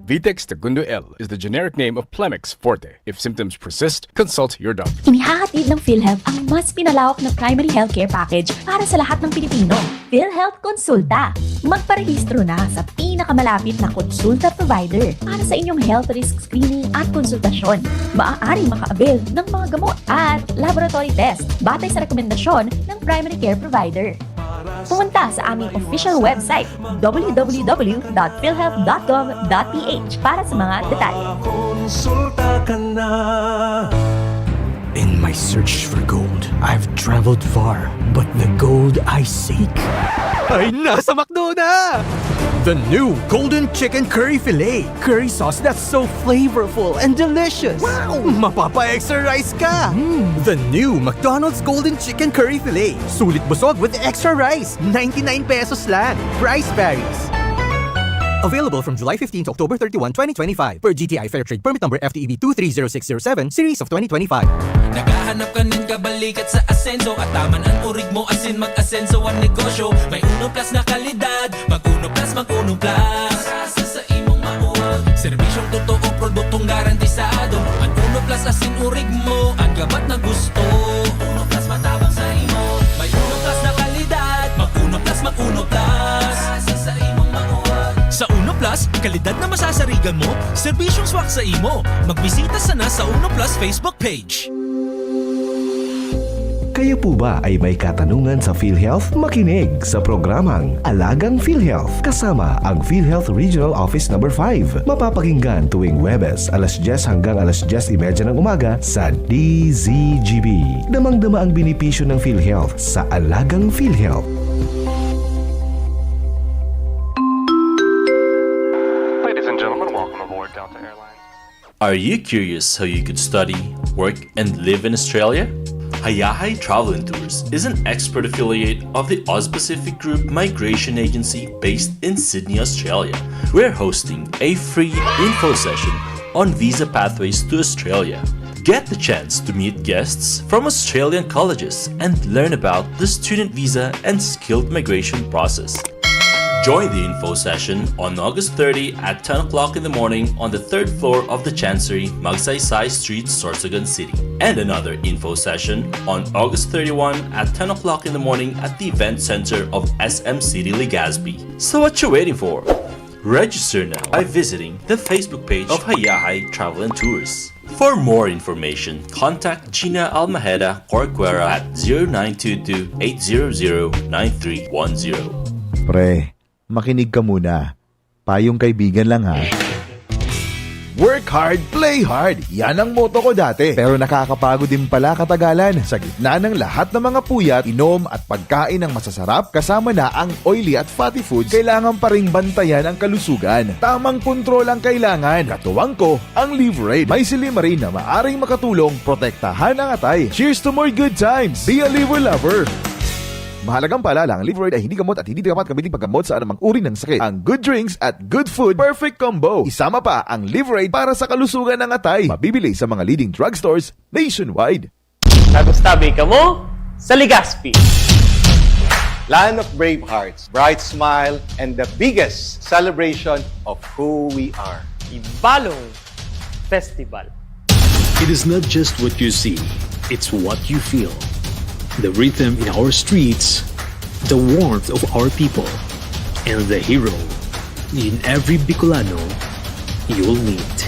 Vitex Segundo L is the generic name of Plemex Forte. If symptoms persist, consult your doctor. Inihahatid ng PhilHealth ang mas pinalawak na primary healthcare package para sa lahat ng Pilipino. PhilHealth Konsulta. Magparehistro na sa pinakamalapit na konsulta provider para sa inyong health risk screening at konsultasyon. Maaaring maka-avail ng mga gamot at laboratory test batay sa rekomendasyon ng primary care provider. Pumunta sa aming official website, w w w dot philhealth dot gov dot p h, para sa mga detalye. Konsulta ka na. In my search for gold, I've traveled far, but the gold I seek ay nasa McDo na! The new Golden Chicken Curry Filet. Curry sauce that's so flavorful and delicious. Wow! Mapapa-extra rice ka! Mm. The new McDonald's Golden Chicken Curry Filet. Sulit busog with extra rice. Ninety-nine pesos lang. Price varies. Available from July fifteen to October thirty-one, twenty twenty-five, per G T I Fair Trade Permit Number F T E B two three zero six zero seven, Series of twenty twenty-five. Naghahanap ka nin kabalikat sa asenso at taman ang urig mo asin mag-asenso ang negosyo. May Uno Plus na kalidad, mag Uno Plus, mag Uno Plus. Sa imong mauwag. Serbisyong totoo, produktong garantisado. Ang Uno Plus asin urig mo, ang gabat na gusto. Uno Plus matabang sa imo. May Uno Plus na kalidad, mag Uno Plus, mag Uno Plus. Sa imong mauwag. Sa Uno Plus, kalidad na masasarigan mo, serbisyong swak sa imo. Magbisita sana sa Uno Plus Facebook page. Kayo po ba ay may katanungan sa PhilHealth? Makinig sa programang Alagang PhilHealth kasama ang PhilHealth Regional Office Number five. Mapapakinggan tuwing Huwebes alas dyes hanggang alas dyes y media ng umaga sa D Z G B. Damang-dama ang benepisyo ng PhilHealth sa Alagang PhilHealth. Ladies and gentlemen, welcome aboard Delta Airlines. Are you curious how you could study, work, and live in Australia? Hayahay Travel and Tours is an expert affiliate of the Auspacific Group Migration Agency based in Sydney, Australia. We're hosting a free info session on visa pathways to Australia. Get the chance to meet guests from Australian colleges and learn about the student visa and skilled migration process. Join the info session on August thirty at ten o'clock in the morning on the third floor of the Chancery, Magsaysay Street, Sorsogon City. And another info session on August thirty-one at ten o'clock in the morning at the Event Center of S M City Legazpi. So what you waiting for? Register now by visiting the Facebook page of Hayahay Travel and Tours. For more information, contact Gina Almaheda Corcuera at zero nine two two, eight zero zero, nine three one zero. Pre, makinig ka muna. Payong kaibigan lang ha. Work hard, play hard. Yan ang motto ko dati. Pero nakakapagod din pala katagalan. Sa gitna ng lahat ng mga puyat, inom at pagkain ng masasarap, kasama na ang oily at fatty foods, kailangan pa ring bantayan ang kalusugan. Tamang kontrol ang kailangan. Katuwang ko, ang Liveraid. May silymarin na maaring makatulong protektahan ang atay. Cheers to more good times! Be a Liver Lover! Mahalagang paalala, ang Liveraid ay hindi gamot at hindi dapat gamitin paggamot sa anumang uri ng sakit. Ang good drinks at good food, perfect combo. Isama pa ang Liveraid para sa kalusugan ng atay. Mabibili sa mga leading drugstores nationwide. Tabi-tabi kamo sa Legazpi. Land of brave hearts, bright smile, and the biggest celebration of who we are. Ibalong Festival. It is not just what you see, it's what you feel. The rhythm in our streets, the warmth of our people, and the hero in every Bicolano you'll meet.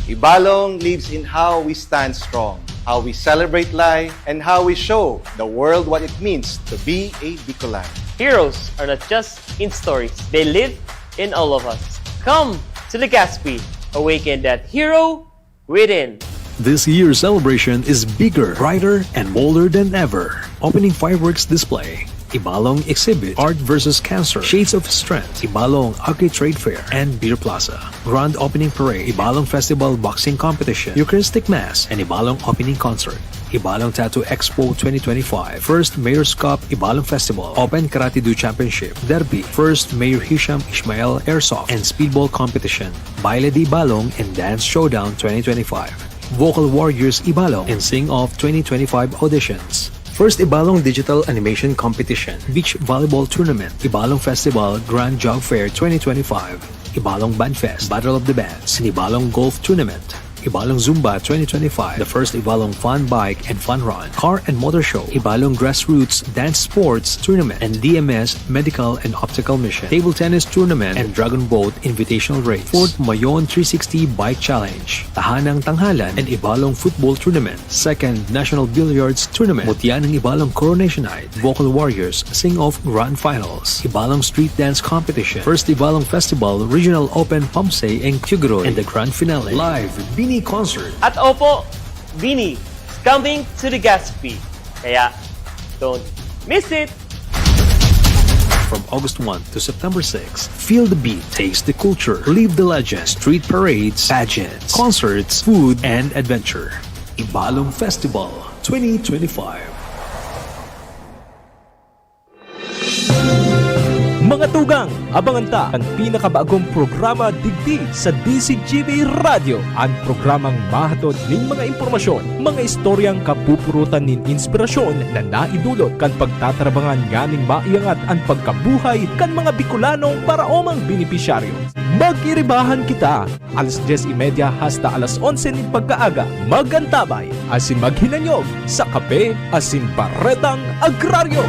Ibalong lives in how we stand strong, how we celebrate life, and how we show the world what it means to be a Bicolano. Heroes are not just in stories. They live in all of us. Come to Legazpi, awaken that hero within. This year's celebration is bigger, brighter, and bolder than ever. Opening fireworks display, Ibalong exhibit, Art versus Cancer, Shades of Strength, Ibalong Agri Trade Fair, and Beer Plaza. Grand opening parade, Ibalong Festival Boxing Competition, Eucharistic Mass, and Ibalong Opening Concert. Ibalong Tattoo Expo twenty twenty-five, First Mayor's Cup Ibalong Festival, Open Karate Do Championship, Derby, First Mayor Hisham Ishmael Airsoft and Speedball Competition, Baile de Ibalong and Dance Showdown twenty twenty-five, Vocal Warriors Ibalong and Sing Off twenty twenty-five auditions, First Ibalong Digital Animation Competition, Beach Volleyball Tournament, Ibalong Festival Grand Job Fair twenty twenty-five, Ibalong Band Fest, Battle of the Bands, and Ibalong Golf Tournament, Ibalong Zumba twenty twenty-five, the First Ibalong Fun Bike and Fun Run, Car and Motor Show, Ibalong Grassroots Dance Sports Tournament, and D M S Medical and Optical Mission, Table Tennis Tournament, and Dragon Boat Invitational Race, Fourth Mayon three sixty Bike Challenge, Tahanang Tanghalan and Ibalong Football Tournament, Second National Billiards Tournament, Mutya ng Ibalong Coronation Night, Vocal Warriors Sing Off Grand Finals, Ibalong Street Dance Competition, First Ibalong Festival Regional Open Pamsay and Tugueroy, and the Grand Finale. Live Bini Concert. At opo, Bini is coming to Legazpi. Kaya, don't miss it! From August one to September six, feel the beat, taste the culture, live the legend, street parades, pageants, concerts, food, and adventure. Ibalong Festival twenty twenty-five. Mga tugang, abangan ta an pinakabagong programa digdi sa D Z G B Radyo, an programang mahatod nin mga impormasyon, mga istoryang kapupurutan nin inspirasyon na naidulot kan pagtatrabangan nganing maiangat an pagkabuhay kan mga Bicolanong paraomang benepisyaryo. Mag-iribahan kita! Alas dyes y media hasta alas onse nin pagkaaga, mag-antabay asin maghinanyog sa Kape asin Baretang Agraryo.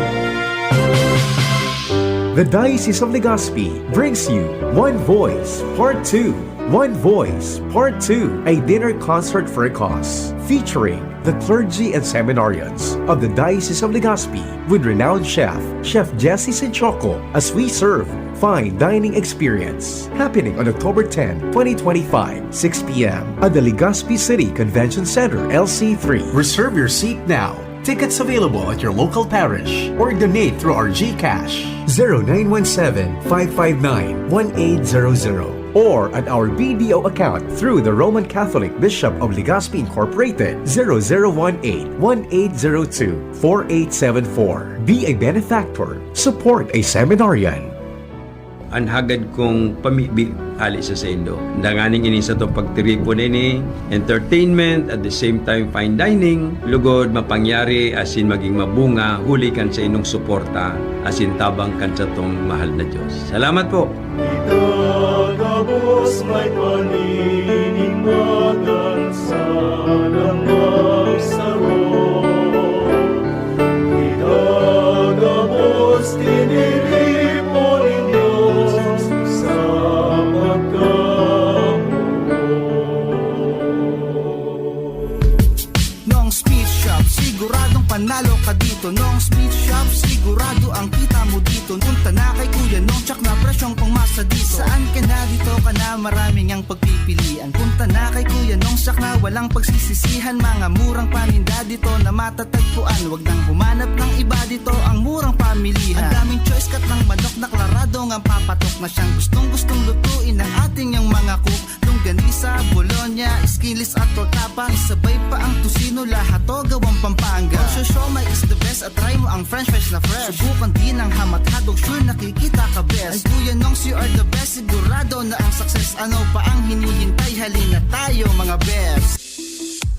The Diocese of Legazpi brings you One Voice Part two. One Voice Part two, a dinner concert for a cause, featuring the clergy and seminarians of the Diocese of Legazpi with renowned chef, Chef Jesse Sinchoco, as we serve fine dining experience. Happening on October ten, twenty twenty-five, six p m at the Legazpi City Convention Center, L C three. Reserve your seat now. Tickets available at your local parish or donate through our GCash, zero nine one seven, five five nine, one eight zero zero, or at our B D O account through the Roman Catholic Bishop of Legazpi Incorporated, zero zero one eight, one eight zero two, four eight seven four. Be a benefactor. Support a seminarian. An hagad kong pamibi hale sa saindo. Danganing ini satong pagtiripon ini, entertainment, at the same time fine dining, lugod mapangyari asin magin mabunga huli kan saindong suporta asin tabang kan satong mahal na Dios. Salamat po! Itagabos may paninigmagan sa lamang saro. Itagabos tiniripo nin Dios sa pagkamuot. Nong Speed Shop, siguradong panalo ka dito. Nong Speed Shop, sigurado ang kita mo dito. Punta na kay Kuya Nong, tsak na presyong pangmasa dito. Saan ka na, dito ka na, maraming ang pagpipilian. Punta na kay Kuya Nong, tsak na, walang pagsisisihan. Mga murang paninda dito na matatagpuan. Wag nang humanap ng iba dito, ang murang pamilihan. Ang daming choice, cut ng manok na klarado ngang papatok na siyang gustong-gustong lutuin ng ating yang mga cook. Longganisa, bologna, skinless at torta pa. Isabay pa ang tocino, lahat to gawang Pampanga. Ang siomai is the best at try mo ang french fries na fresh. Subukan din ang ham at hotdog, sure nakikita ka best. Ay Kuya Nongs, you are the best, sigurado na ang success. Ano pa ang hinihintay? Halina tayo mga best.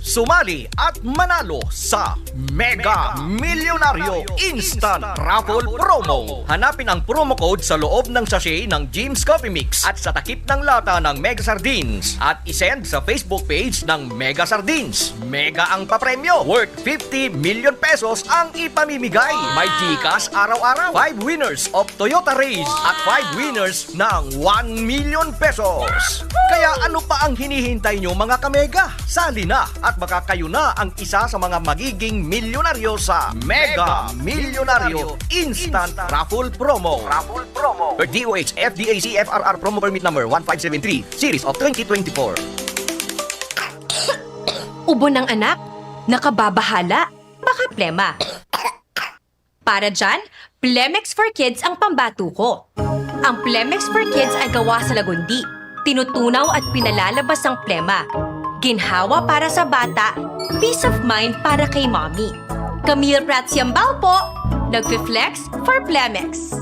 Sumali at manalo sa Mega Milyonaryo Instant Raffle Promo. Hanapin ang promo code sa loob ng sachet ng Jim's Coffee Mix at sa takip ng lata ng Mega Sardines at isend sa Facebook page ng Mega Sardines. Mega ang papremyo, worth fifty million pesos ang ipamimigay. May GCash araw-araw, five winners of Toyota Raize at five winners ng one million pesos. Kaya ano pa ang hinihintay nyo, mga kamega? Sali na at Baka kayo na ang isa sa mga magiging milyonaryo sa Mega Milyonaryo Instant Raffle Promo. Raffle Promo. Per D O H F D A C F R R Promo Permit Number one five seven three, Series of twenty twenty-four. Ubo ng anak? Nakababahala? Baka plema. Para dyan, Plemex for Kids ang pambato ko. Ang Plemex for Kids ay gawa sa lagundi, tinutunaw at pinalalabas ang plema. Ginhawa para sa bata, peace of mind para kay mommy. Camille Prats Yambao po, nagfi-flex for Plemex.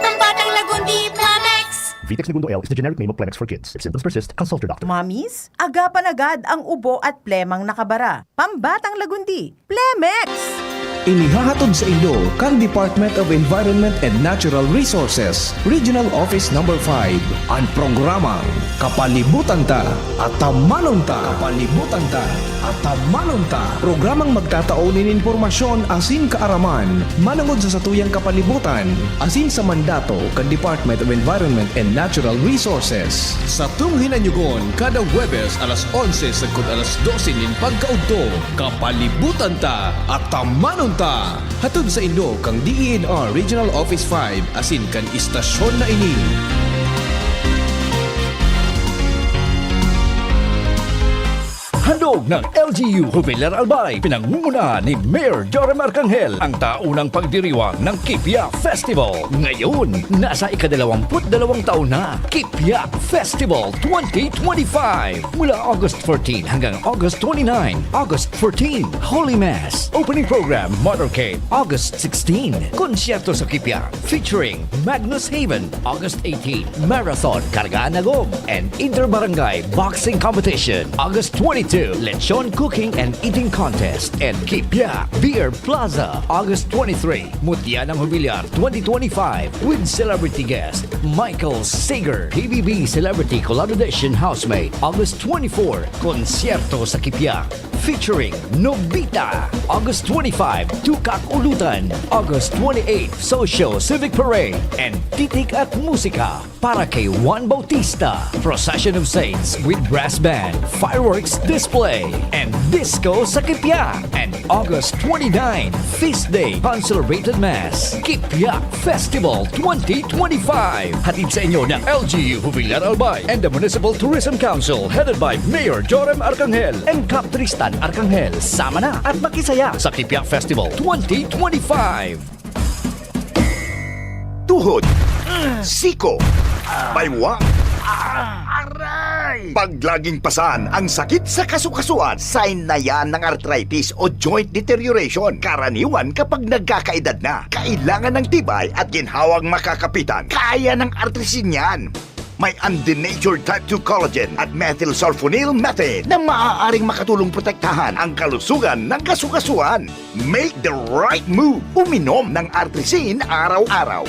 Pambatang Lagundi, Plemex! Vitex Negundo L is the generic name of Plemex for kids. If symptoms persist, consult your doctor. Mommies, agapan agad ang ubo at plemang nakabara. Pambatang Lagundi, Plemex! Inihahatod sa indo kan Department of Environment and Natural Resources, Regional Office Number five, an programang Kapalibutan Ta, Atamanon Ta. Kapalibutan Ta, Atamanon Ta. Programang magtatao nin impormasyon asin kaaraman manongod sa satuyang kapalibutan asin sa mandato kan Department of Environment and Natural Resources. Satong hinanyugon kada Huwebes alas onse sagkod alas dose nin pagkaudto. Kapalibutan Ta, Atamanon Ta! Hatod saindo kan D E N R Regional Office five asin kan istasyon na ini. Handog ng L G U Jubilar Albay, pinangungunahan ni Mayor Joram Arcangel, ang taunang pagdiriwang ng Kipia Festival. Ngayon, nasa ikadalawamput dalawang taon na. Kipia Festival twenty twenty-five. Mula August fourteen hanggang August twenty-nine, August fourteen, Holy Mass, Opening Program, Motorcade, August sixteen, Konsyerto sa Kipia, featuring Magnus Haven, August eighteen, Marathon Kargaan Agom, and Inter-Barangay Boxing Competition, August twenty-two, Lechon Cooking and Eating Contest, and Kipia Beer Plaza, August twenty-three, Mutya ng Jubilar twenty twenty-five with celebrity guest Michael Sager, P B B Celebrity Collaboration Housemate, August twenty-four, Konsyerto sa Kipia, featuring Nobita, August twenty-five, Tukak Ulutan, August twenty-eight, Socio Civic Parade, and Titik at Musika para kay Juan Bautista, Procession of Saints with Brass Band, Fireworks Display, and Disco sa Kipia, and August twenty-nine, Feast Day, Consecrated Mass, Kipia Festival twenty twenty-five. Hatid sa inyo ng L G U Jubilar Albay and the Municipal Tourism Council headed by Mayor Joram Arcangel and Cap Tristan Arcangel. Sama na at makisaya sa Kipia Festival twenty twenty-five. Tuhod, siko, baywang, aray! Pag laging pasan ang sakit sa kasukasuan, sign na yan ng arthritis o joint deterioration. Karaniwan kapag nagkakaedad na, kailangan ng tibay at ginhawang makakapitan. Kaya ng artrisin yan. May undenatured type two collagen at methylsulfonyl methane na maaaring makatulong protektahan ang kalusugan ng kasukasuan. Make the right move. Uminom ng Artrisin araw-araw.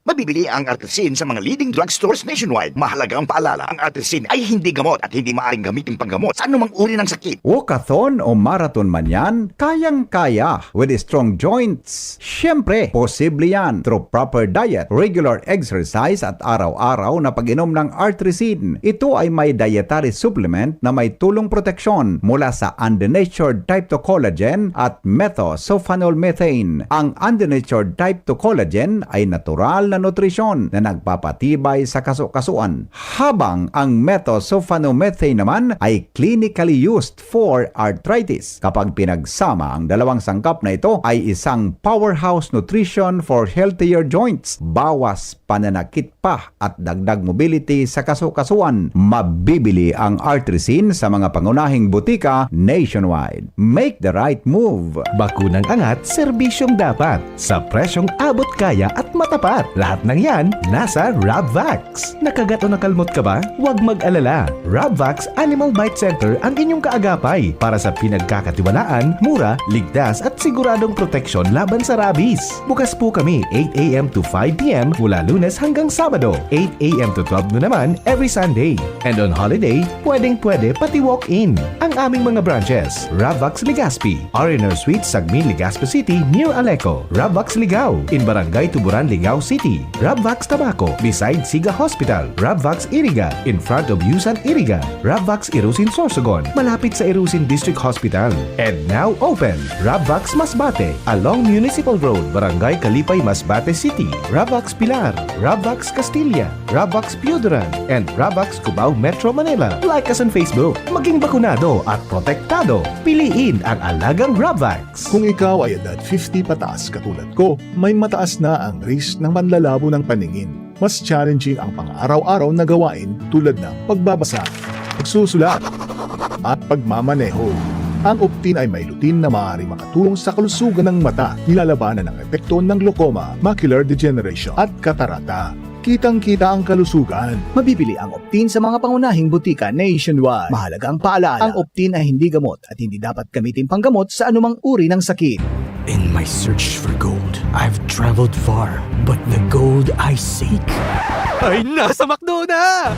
Mabibili ang Artrisin sa mga leading drugstores nationwide. Mahalagang paalala, ang Artrisin ay hindi gamot at hindi maaaring gamitin panggamot sa anumang uri ng sakit. Walkathon o marathon man yan, kayang-kaya with strong joints. Siyempre, posible yan through proper diet, regular exercise at araw-araw na pag-inom ng Artrisin. Ito ay may dietary supplement na may tulong proteksyon mula sa undenatured type two collagen at methosulfonol methane. Ang undenatured type two collagen ay natural na nutrisyon na nagpapatibay sa kasukasuan, habang ang methosulfonol methane naman ay clinically used for arthritis. Kapag pinagsama, ang dalawang sangkap na ito ay isang powerhouse nutrition for healthier joints, bawas pananakit pa at dagdag mobility sa kasukasuan. Mabibili ang Artrisin sa mga pangunahing butika nationwide. Make the right move! Bakunang angat, serbisyong dapat, sa presyong abot kaya at matapat. Lahat ng yan, nasa Rabvax. Nakagat o nakalmot ka ba? Huwag mag-alala. Rabvax Animal Bite Center ang inyong kaagapay para sa pinagkakatiwalaan, mura, ligtas at siguradong proteksyon laban sa rabies. Bukas po kami eight a.m. to five p.m. mula Lunes hanggang Sabado, eight a.m. to twelve noon naman every Sunday. And on holiday, pwedeng-pwede pati walk-in. Ang aming mga branches, Ravax Legazpi, R and R Suites, Sagmin, Legazpi City, near Aleco, Ravax Ligao, in Barangay Tuburan, Ligao City, Rabvax Tabaco, beside Siga Hospital. Rabvax Iriga, in front of Yusan Iriga. Rabvax Irusin Sorsogon, malapit sa Irusin District Hospital. And now open, Rabvax Masbate, along Municipal Road, Barangay Kalipay, Masbate City. Rabvax Pilar, Rabvax Castilla, Rabvax Pioduran, and Rabvax Cubao, Metro Manila. Like us on Facebook. Maging bakunado at protektado. Piliin ang alagang Rabvax. Kung ikaw ay edad fifty pataas katulad ko, may mataas na ang risk ng panlalabo ng paningin. Mas challenging ang pang-araw-araw na gawain tulad ng pagbabasa, pagsusulat, at pagmamaneho. Ang Optin ay may lutein na maaaring makatulong sa kalusugan ng mata, nilalabanan ang epekto ng glaucoma, macular degeneration, at katarata. Kitang-kita ang kalusugan. Mabibili ang Optin sa mga pangunahing butika nationwide. Mahalaga ang paalaala, ang Optin ay hindi gamot at hindi dapat gamitin panggamot sa anumang uri ng sakit. In my search for gold, I've traveled far, but the gold I seek ay nasa McDo na!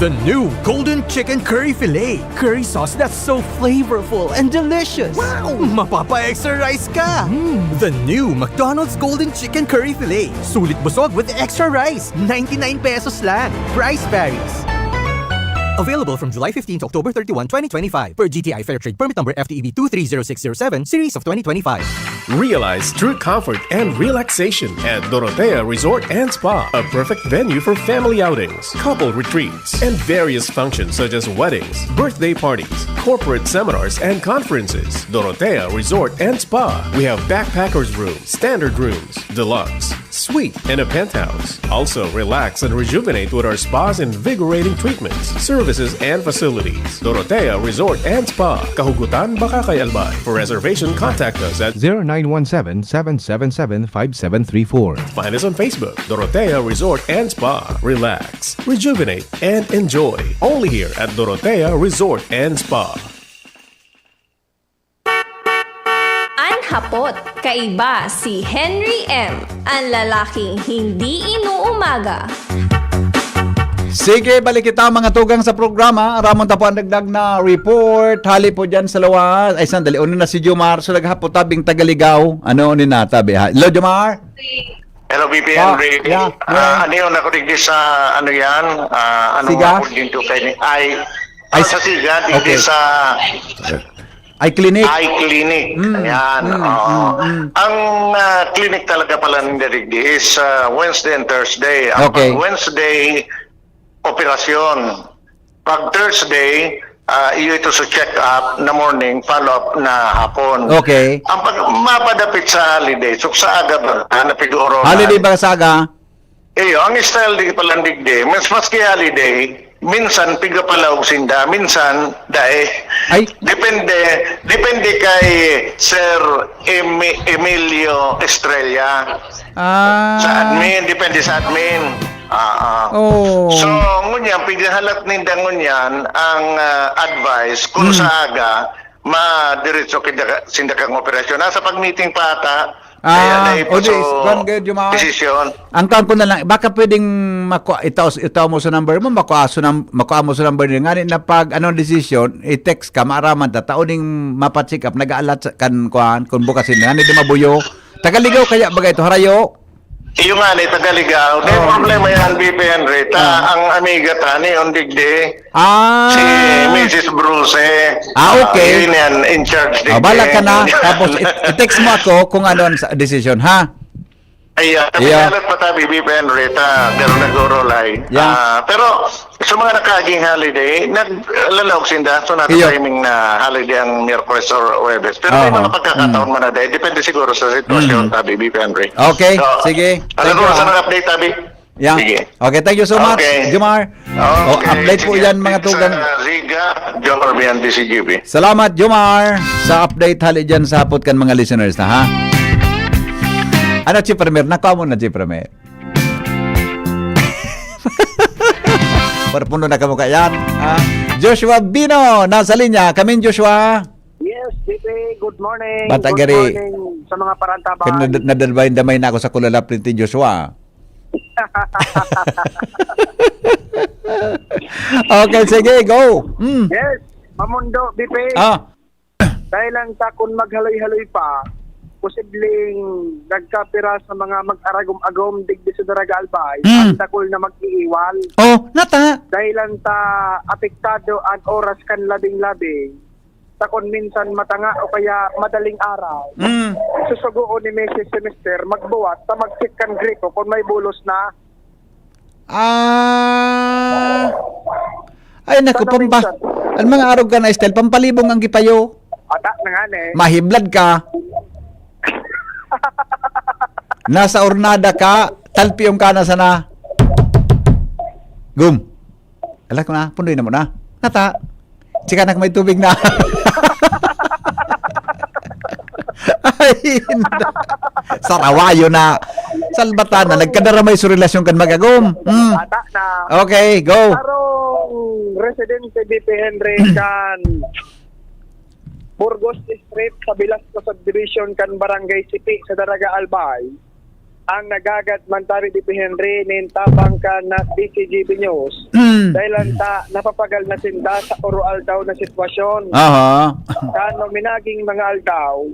The new Golden Chicken Curry Filet. Curry sauce that's so flavorful and delicious. Wow! Mapapa-extra rice ka! Mm. The new McDonald's Golden Chicken Curry Filet. Sulit busog with extra rice. Ninety-nine pesos lang. Price varies. Available from July fifteen to October thirty-one, twenty twenty-five, per G T I Fair Trade Permit Number F T E B two three zero six zero seven, Series of twenty twenty-five. Realize true comfort and relaxation at Dorotea Resort and Spa, a perfect venue for family outings, couple retreats, and various functions such as weddings, birthday parties, corporate seminars, and conferences. Dorotea Resort and Spa. We have backpackers room, standard rooms, deluxe, suite, and a penthouse. Also, relax and rejuvenate with our spa's invigorating treatments, services, and facilities. Dorotea Resort and Spa, Kahugutan, Bacacay, Albay. For reservation, contact us at zero nine one seven, seven seven seven, five seven three four. Find us on Facebook, Dorotea Resort and Spa. Relax, rejuvenate, and enjoy. Only here at Dorotea Resort and Spa. An hapot, kaiba si Henry M, an lalaking hindi inuumaga. Sige, balik kita, mga tugang, sa programa. Ramon ta po ang dagdag na report. Hali po dyan sa lawas. Ay, sandali. Una na si Jomar. So, naghapot tabing Tagaligaw. Ano, ano na tabi, ha? Hello, Jomar? Hello, B P Ah, Henry. Yeah, Ah, yeah. Ano yun? Ako digdi sa, ano yan? Ah, ano Siga? Nga po dito kay ni-, ay, Ay, ah, sa Siga, digdi okay. Sa Eye clinic. Eye clinic. Mm, Ayan, mm, oo. Mm, mm. Ang, ah, clinic talaga pala ninda digdi is, ah, Wednesday and Thursday. Ang Okay. Pag Wednesday, operasyon. Pag Thursday, ah, iyo ito sa check-up na morning, follow-up na hapon. Okay. Ang pag, mapadapit sa holiday, so sa aga ba, ah, na pig-oorolan? Holiday ba sa aga? Iyo, ang style di palandigdi, mas, maski holiday, minsan pigapalaog sinda, minsan dai. Ay. Depende, depende kay Sir Emi-, Emilio Estrella. Ah. Sa admin, depende sa admin. Ah, ah. Oh. So, ngunyan, pighahalat ninda ngunyan ang, ah, advice kung Hmm. sa aga, madiretso kinda, sinda kang operasyon. Nasa pag-meeting pa ata, Ah, kaya na o di, ipaso kwan gayud, Jomar. Desisyon. Ang kwan ko na lang, baka pwedeng makua-, itaos, itaw mo sa number mo, makua, so nam-, makua mo sa number niya. Ngani na pag, anong desisyon, i-text ka, maaraman ta, tao ning mapacheck up, nag-aalat sa, kan, kwan, kung bukasin, ngani di mabuyo. Tagaligaw kaya bagay ito, harayo? Iyo nga ni, Tagaligaw. Di Oh. problema yan, B P Henry. Ta, Ah. ang amiga ta, ni, on digdi. Ah. Si Missus Bruce. Ah, okay. Ah, yun yan, in charge din. Ah, bala ka na. Tapos, i-, i-text mo ako kung ano ang sa-, desisyon, ha? Ay, ah, Yeah. Pinalat pa tabi, B P Henry, ta, pero nag-orolay. Yeah. Ah, pero sa mga nakaaging holiday, naglalaog sinda. So, nasa Iyo. timing na holiday ang Miyerkules or Huwebes. Pero may Aha. mga pagkakataon Mm. man na dahil. Depende siguro sa sitwasyon, Mm. tabi, B P Henry. Okay, So, sige. ano Thank you, po, ah. sa update, tabi? Yeah. Sige. Okay, thank you so much, Okay. Jomar. Okay, Oh, update po sige. yan, mga Sa tugang. Riga, Jomar Bian, D C G B. Salamat, Jomar, sa update hali dyan sa hapot kan mga listeners na, ha? Ano, Chief Premier? Nakuha mo na, Chief Premier? Para puno na kamo kayan, ha? Joshua Bino, nasa linya. Kamin, Joshua? Yes, P P, good morning. Bata Good gari. morning sa mga parantabang. Kaya nad-, nadalbahin damay na ako sa kulalapit ni Joshua. Okay, sige, go. Mm. Yes, Mamundo, B P. Ah. Dahil lang ta kun maghaloy-haloy pa, posibleng nagkapira sa mga mag-aragom-agom digdi sa Daraga Albay, Mm. ang dakul na mag-iiwal. Oh, nata. Dahilan ta apektado an oras kan labing-labing. Ta kun minsan matanga o kaya madaling araw. Mm. Susugoon ni misis si mister magbuhat ta mag-check kan gripo kun may bulos na. Ah. Ay, naku, Sana pamba-, minsan. Ang mga arog ka na style, pampalibong ang gipayo. Ata na nga, ne. Mahiblad ka. Nasa ornada ka, talpiyon ka na sana. Gum. Alam ko na, pundoy na mo na. Nata. Chika na kung may tubig na. Ay, na. Sarawayo na. Salbatan na. Nagkadaramay sa relasyon kan mag-agom. Hmm. Ata na. Okay, go. Karong residente B P Henry kan Burgos Street sa Velasco Subdivision kan Barangay Sipi sa Daraga Albay. Ang nagagat man tabi ni P. Henry nin tabang kan na D C G B News. Mm. Dahil lang ta napapagal na sinda sa oro-aldaw na sitwasyon. Aha. Kan minaging mga aldaw,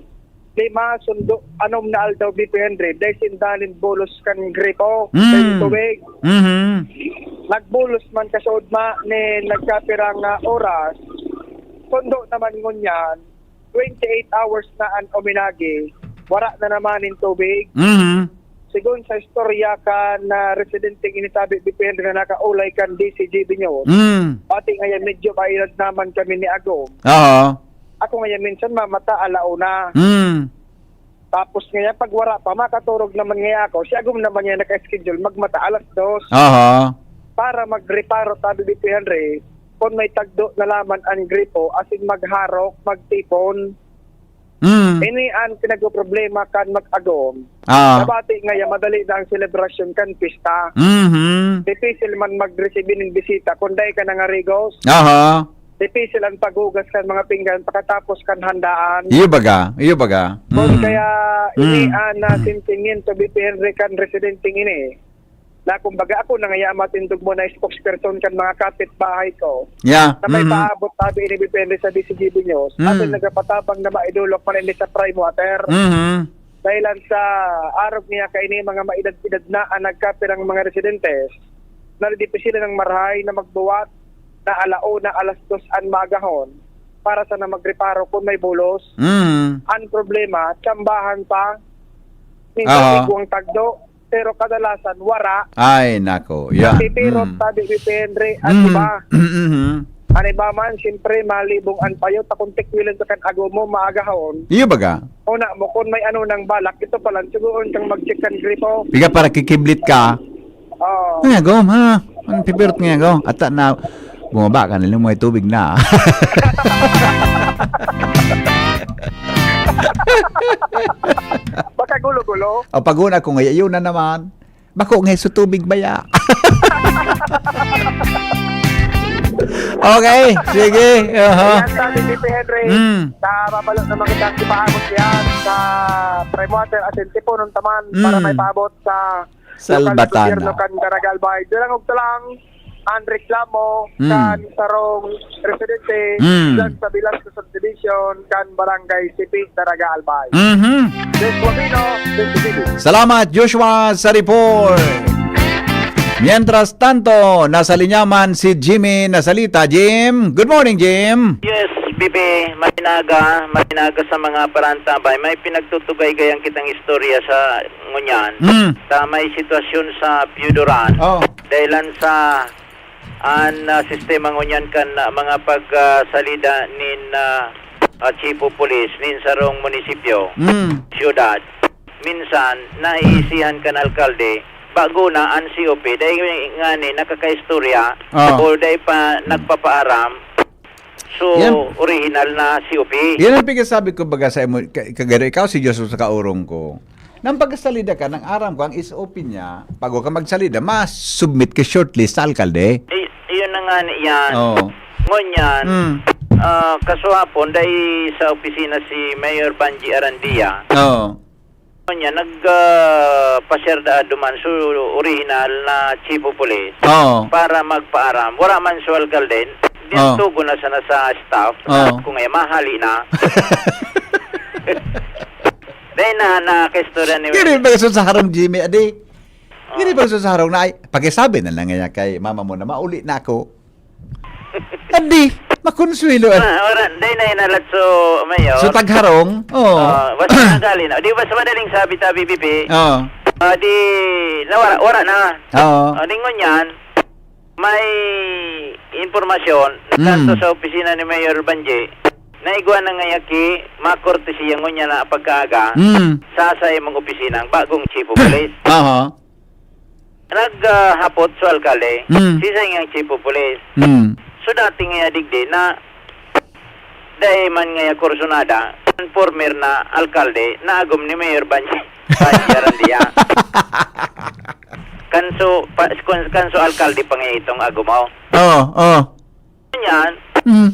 lima sundo anom na aldaw, B P. Henry, dahil sinda nin bulos kan gripo, Mm. sa tubig. Mhm. Nagbulos man kasuod ma ni nagkapirang, ah, oras, sundo naman ngunyan, twenty-eight hours na an uminagi, wara na naman nin tubig. Mhm. Sigon sa istorya kan, ah, residenteng ini tabi, B P. Henry, na nakaulay kan D C G B News. Mm. Pati ngayon, medyo mailad naman kami ni Agom. Oo. Ako ngayon, minsan mamata, alauna. Mm. Tapos ngayon, pag wara pa, makaturog naman ngayon ako. Si Agom naman yan naka-schedule, magmata alas dos. Aha. Para magreparo, tabi ni P. Henry, kung may tagdo na laman ang gripo, as in magharok, magtipon. Mm. Ini ang pinagpoproblema kan mag-agom. Ah. Nabati nga yan, madali na ang selebrasyon kan pista. Mhm. Difícil man mag-receive nin bisita kung dai ka nangarigos. Aha. Difícil ang paghugas kan mga pinggan pakatapos kan handaan. Iyo baga, iyo baga. Kung Mm. kaya ini Mm. ang, ah, sentimiento, B P. Henry, kan residenteng ini, na kumbaga ako na ngaya matindog mo na spokesperson kan mga kapitbahay ko. Yeah. Na may Mhm. paabot tabi ini, B P. Henry, sa D C G B News. Mm. Asin nagapatabang na maidolok man ini sa Prime Water. Mhm. Dahilan sa arog niya kaini, mga maedad-edad na ang nagkapirang mga residentes na di pa sila nang marahay na magbuwat na alauna, alas dos an maagahon para sana magreparo kung may bulos. Mm. Ang problema, tsambahan pa. Minsan Aha. igwang tagdo, pero kadalasan wara. Ay, nako. Yeah. Pipirot Mm. tabi ni Henry, ang Mm. iba. Mhm. Ang iba man, siyempre, malibong an payo, ta kung tikwilon ka kan agom mo, maagahon. Iyo baga? Una mo, kung may ano nang balak, ito pa lang, sugoon kang mag-check kan gripo. Piga para kikiblit ka. Oo. Ay, agom, ha? Ang pipirot nga, agom. Ata na, bumaba ka na, limoy tubig na. Baka gulo-gulo. O, pag-una ko ngayon, yun na naman. Bako nga sa tubig baya. Okay, sige. Aha. Ayan, sabi ni P. Henry, Mm. sa babalo naman kita, ipaabot yan sa Prime Water, asin tiponon taman, para Mm. may paabot sa Salbatan lokal na gobyerno na. Kan Daraga Albay. Doon lang og talang ang reklamo Mm. kan sarong residente Mm. dyan sa Velasco Subdivision kan Barangay Sipi, Daraga Albay. Mhm. Joshua Pino, T V. Salamat, Joshua, sa report. Mientras tanto, nasa linya man si Jimmy Nasalita. Jim, good morning, Jim. Yes, B B, mainaga, mainaga sa mga parantabay. May pinagtutugay gayang kitang istorya sa ngunyan. Mm. Sa may sitwasyon sa Piyudoran. Oh. Dahilan sa an, ah, sistema ngunyan kan, ah, mga pag, ah, salida nin, ah, ah, chief of police nin sarong munisipyo, Mm. siyudad. Minsan, naiisihan kan alkalde, bago na an C O P, dai ngani nakakaistorya Ah. o dai pa nagpapaaram. So, Yan. original na C O P. Yan ang pigsasabi ko baga sa imo, ka-, kagaro ikaw, si Jesus sa kaurong ko. Nang pagsalida ka, nang aram ko, ang S O P niya, bago ka magsalida, mas-submit ka shortlist sa alkalde. Ay, iyon na nga ni-, yan. Oo. Ngunyan, Mm. ah, kasuhapon, dai sa opisina si Mayor Banji Arandia. Oo. Ngunyan, nag, ah, pasyar da duman, so, original na chief of police Oo. para magpaaram. Wala man sa alkalde, Oo. diyan tugon na sana sa staff, Oo. kung ay mahali na. Dai na, na kaistorya ni Diri ba sa harong, Jimmy, adi? Diri ba sa harong na, ay, pakisabi na lang niya kay mama mo na mauli na ako. Adi, makonsuelo, ah. Ah, ora, dai na inalat so, Mayor. So, tagharong? Oo. Ah, basta nagali na. Di ba sa madaling sabi, tabi, Bibi? Oo. Ah, di, nawara, wara na. Oo. Ah, di ngunyan, may impormasyon, Mm. tanto sa opisina ni Mayor Banje, na igwa na ngaya ki, makortesiya ngunyan na pagkaaga, Mm. sa, sa imong opisina, ang bagong chief of police. Aha. Nag, ah, hapot sa alkalde, Mm. si sa iyang chief of police. Mm. So, dati nga digdi na dai man nga kursunada, ang former na alkalde, naagom ni Mayor Banje, Banje Arandia. Kanso, pa, kun-, kanso alkalde pa nga itong agom mo. Oo, oo. Yan. Mm.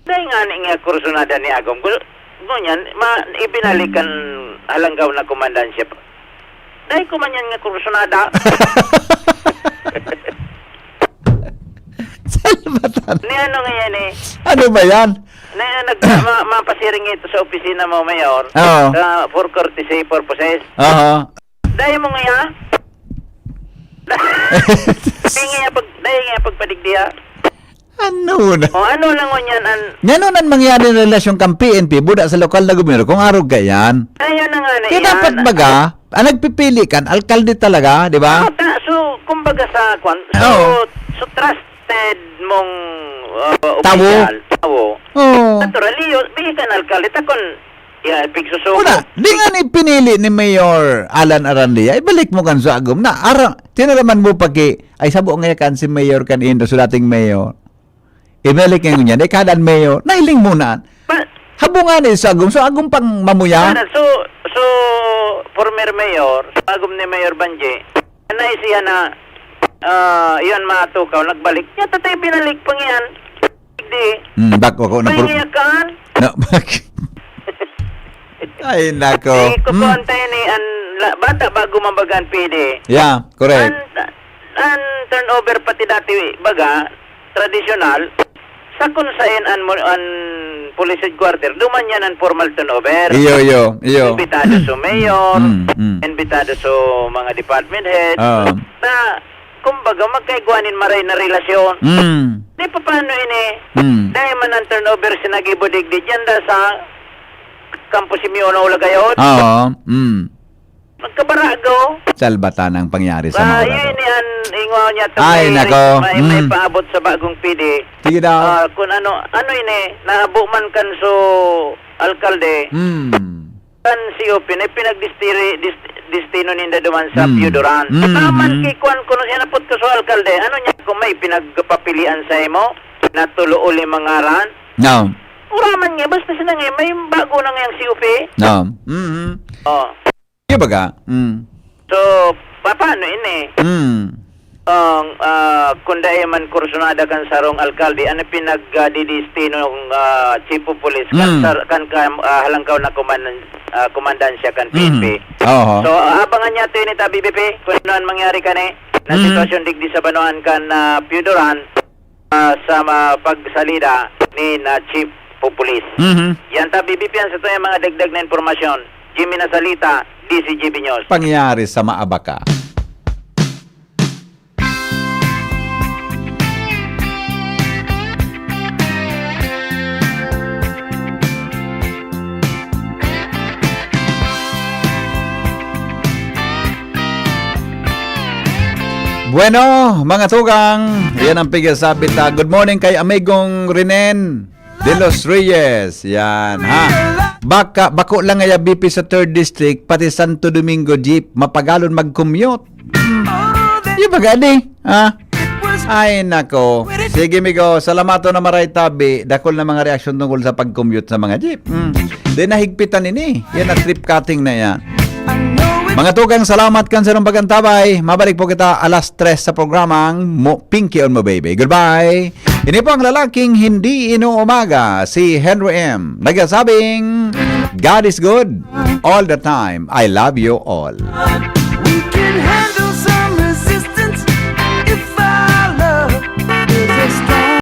Dai nga ni nga kursunada ni agom. Gu-, ngunyan, ma-, ibinalik kan halanggaw na komandansya. Dai ko man yan nga kursunada. Salbatan. Ni ano nga yan eh? Ano ba yan? Na nag-, ma-, mapasiring ito sa opisina mo, Mayor. Oo. Sa, for courtesy purposes. Aha. Dai mo nga yan? Dai nga yan pag, dai nga yan pagpadigdiya. Ano na? O, ano na ngunyan an Ngano nan mangyari na relasyon kan P N P, buda sa lokal na gobyerno, kung arog ka yan? Ayun na nga na Kaya yan. dapat baga, ang nagpipili kan, alkalde talaga, di ba? Ah, ta-, so, kumbaga sa, kwan, so, Oo. so trusted mong, uh, Tawo. opisyal, tawo. Oo. Naturally, yun, bigay ka ng alkalde, takon, ya, pigsusuko. Wala. Di nga ni pinili ni Mayor Alan Arandia, ibalik mo kan sa agom na. Ara, tinaraman mo pa ki, ay, sabo nga kan si Mayor kan Indo, so dating mayor. Ibalik nga ngunyan, eh, kada mayor, nailing mo na. Pa- Habungan ni sa agom, so agom pang mamuya. Ano, so, so, former mayor, agom ni Mayor Banje, na siya na, ah, yun, matukaw, nagbalik. Niya, tatay, binalik pa nga yan. Di. Hmm, bako ko na May pro- niya ka? No, bak- Ay, nako. Di ko Hmm. po antayin eh, an, la, bata bago mabagan pwede. Yeah, correct. An, an turnover pati dati baga, tradisyonal, sa kung saan an mo-, an police headquarter, duman yan an formal turnover. Iyo, iyo, iyo. Imbitado sa mayor, Mm, mm. imbitado sa mga department head, Ah. na, kumbaga, magkaigwa nin maray na relasyon. Mm. Di pa paano ini? Mm. Dahil man ang turnover sinagibo digdi dyan da sa Kampo Simeon o Lagayod. Oo, mm. Magkabarago. Salbatan ang pangyari sa Ah, mga yun oras. Yan, ingwa niya to Ay, may, nako. may, may Mm. paabot sa bagong P D. Sige daw. Ah, kung ano, ano ini, nahabo man kan so alkalde. Mm. Kan C O P na pinagdistiri-, dis-, destino ninda duman sa Mm. Pio Duran. Mm, Naman mm. kay kwan kuno siya napot ko sa alkalde. Ano niya kung may pinagpapilian sa imo? Natulo o lima ngaran? No. Uraman niya, basta siya na nga, may bago na ngayang C O P. No. Mm-hmm. Oh. Di ba ka? Mm. So, pa-, paano ini? Mm. Ang, ah, kung dai man kursunada kan sarong alkalde, ano pinag, ah, didestino ng, ah, chief of police kan Mm. sar-, kan, kan, ah, halangkaw na kuman-, ah, kumandansya kan Mm. P N P? Oho. So, abangan niya to ini ta, B B P, kung ano ang mangyari kani na Mm. sitwasyon digdi sa banwaan kan, ah, Pio Duran, ah, sa ma-, pagsalida ni na chief of police. Mhm. Yan ta, B B P, yan sa tuyang mga dagdag na impormasyon. Jimmy Nasalita, D Z G B News. Pangyayari sa Maabaca. Bueno, mga tugang, yan ang pigasabit, ah. Good morning kay amigong Renen de los Reyes. Yan, ha? Baka, bako lang ngaya B P sa third District, pati Santo Domingo Jeep, mapagalon mag-commute. Hmm. Di ba gani? Ha? Ay, nako. Sige, migo. Salamaton na maray tabi. Dakul na mga reaksyon tungkol sa pag-commute sa mga jeep. Hmm. Di nahigpitan ini. Yan na trip cutting na yan. Mga tugang, salamat kan sarong pagantabay. Mabalik po kita alas tres sa programang Mo, Pinky on Mo Baby. Goodbye. Ini po ang lalaking hindi inuumaga, si Henry M. Nagsasabing, "God is good all the time. I love you all."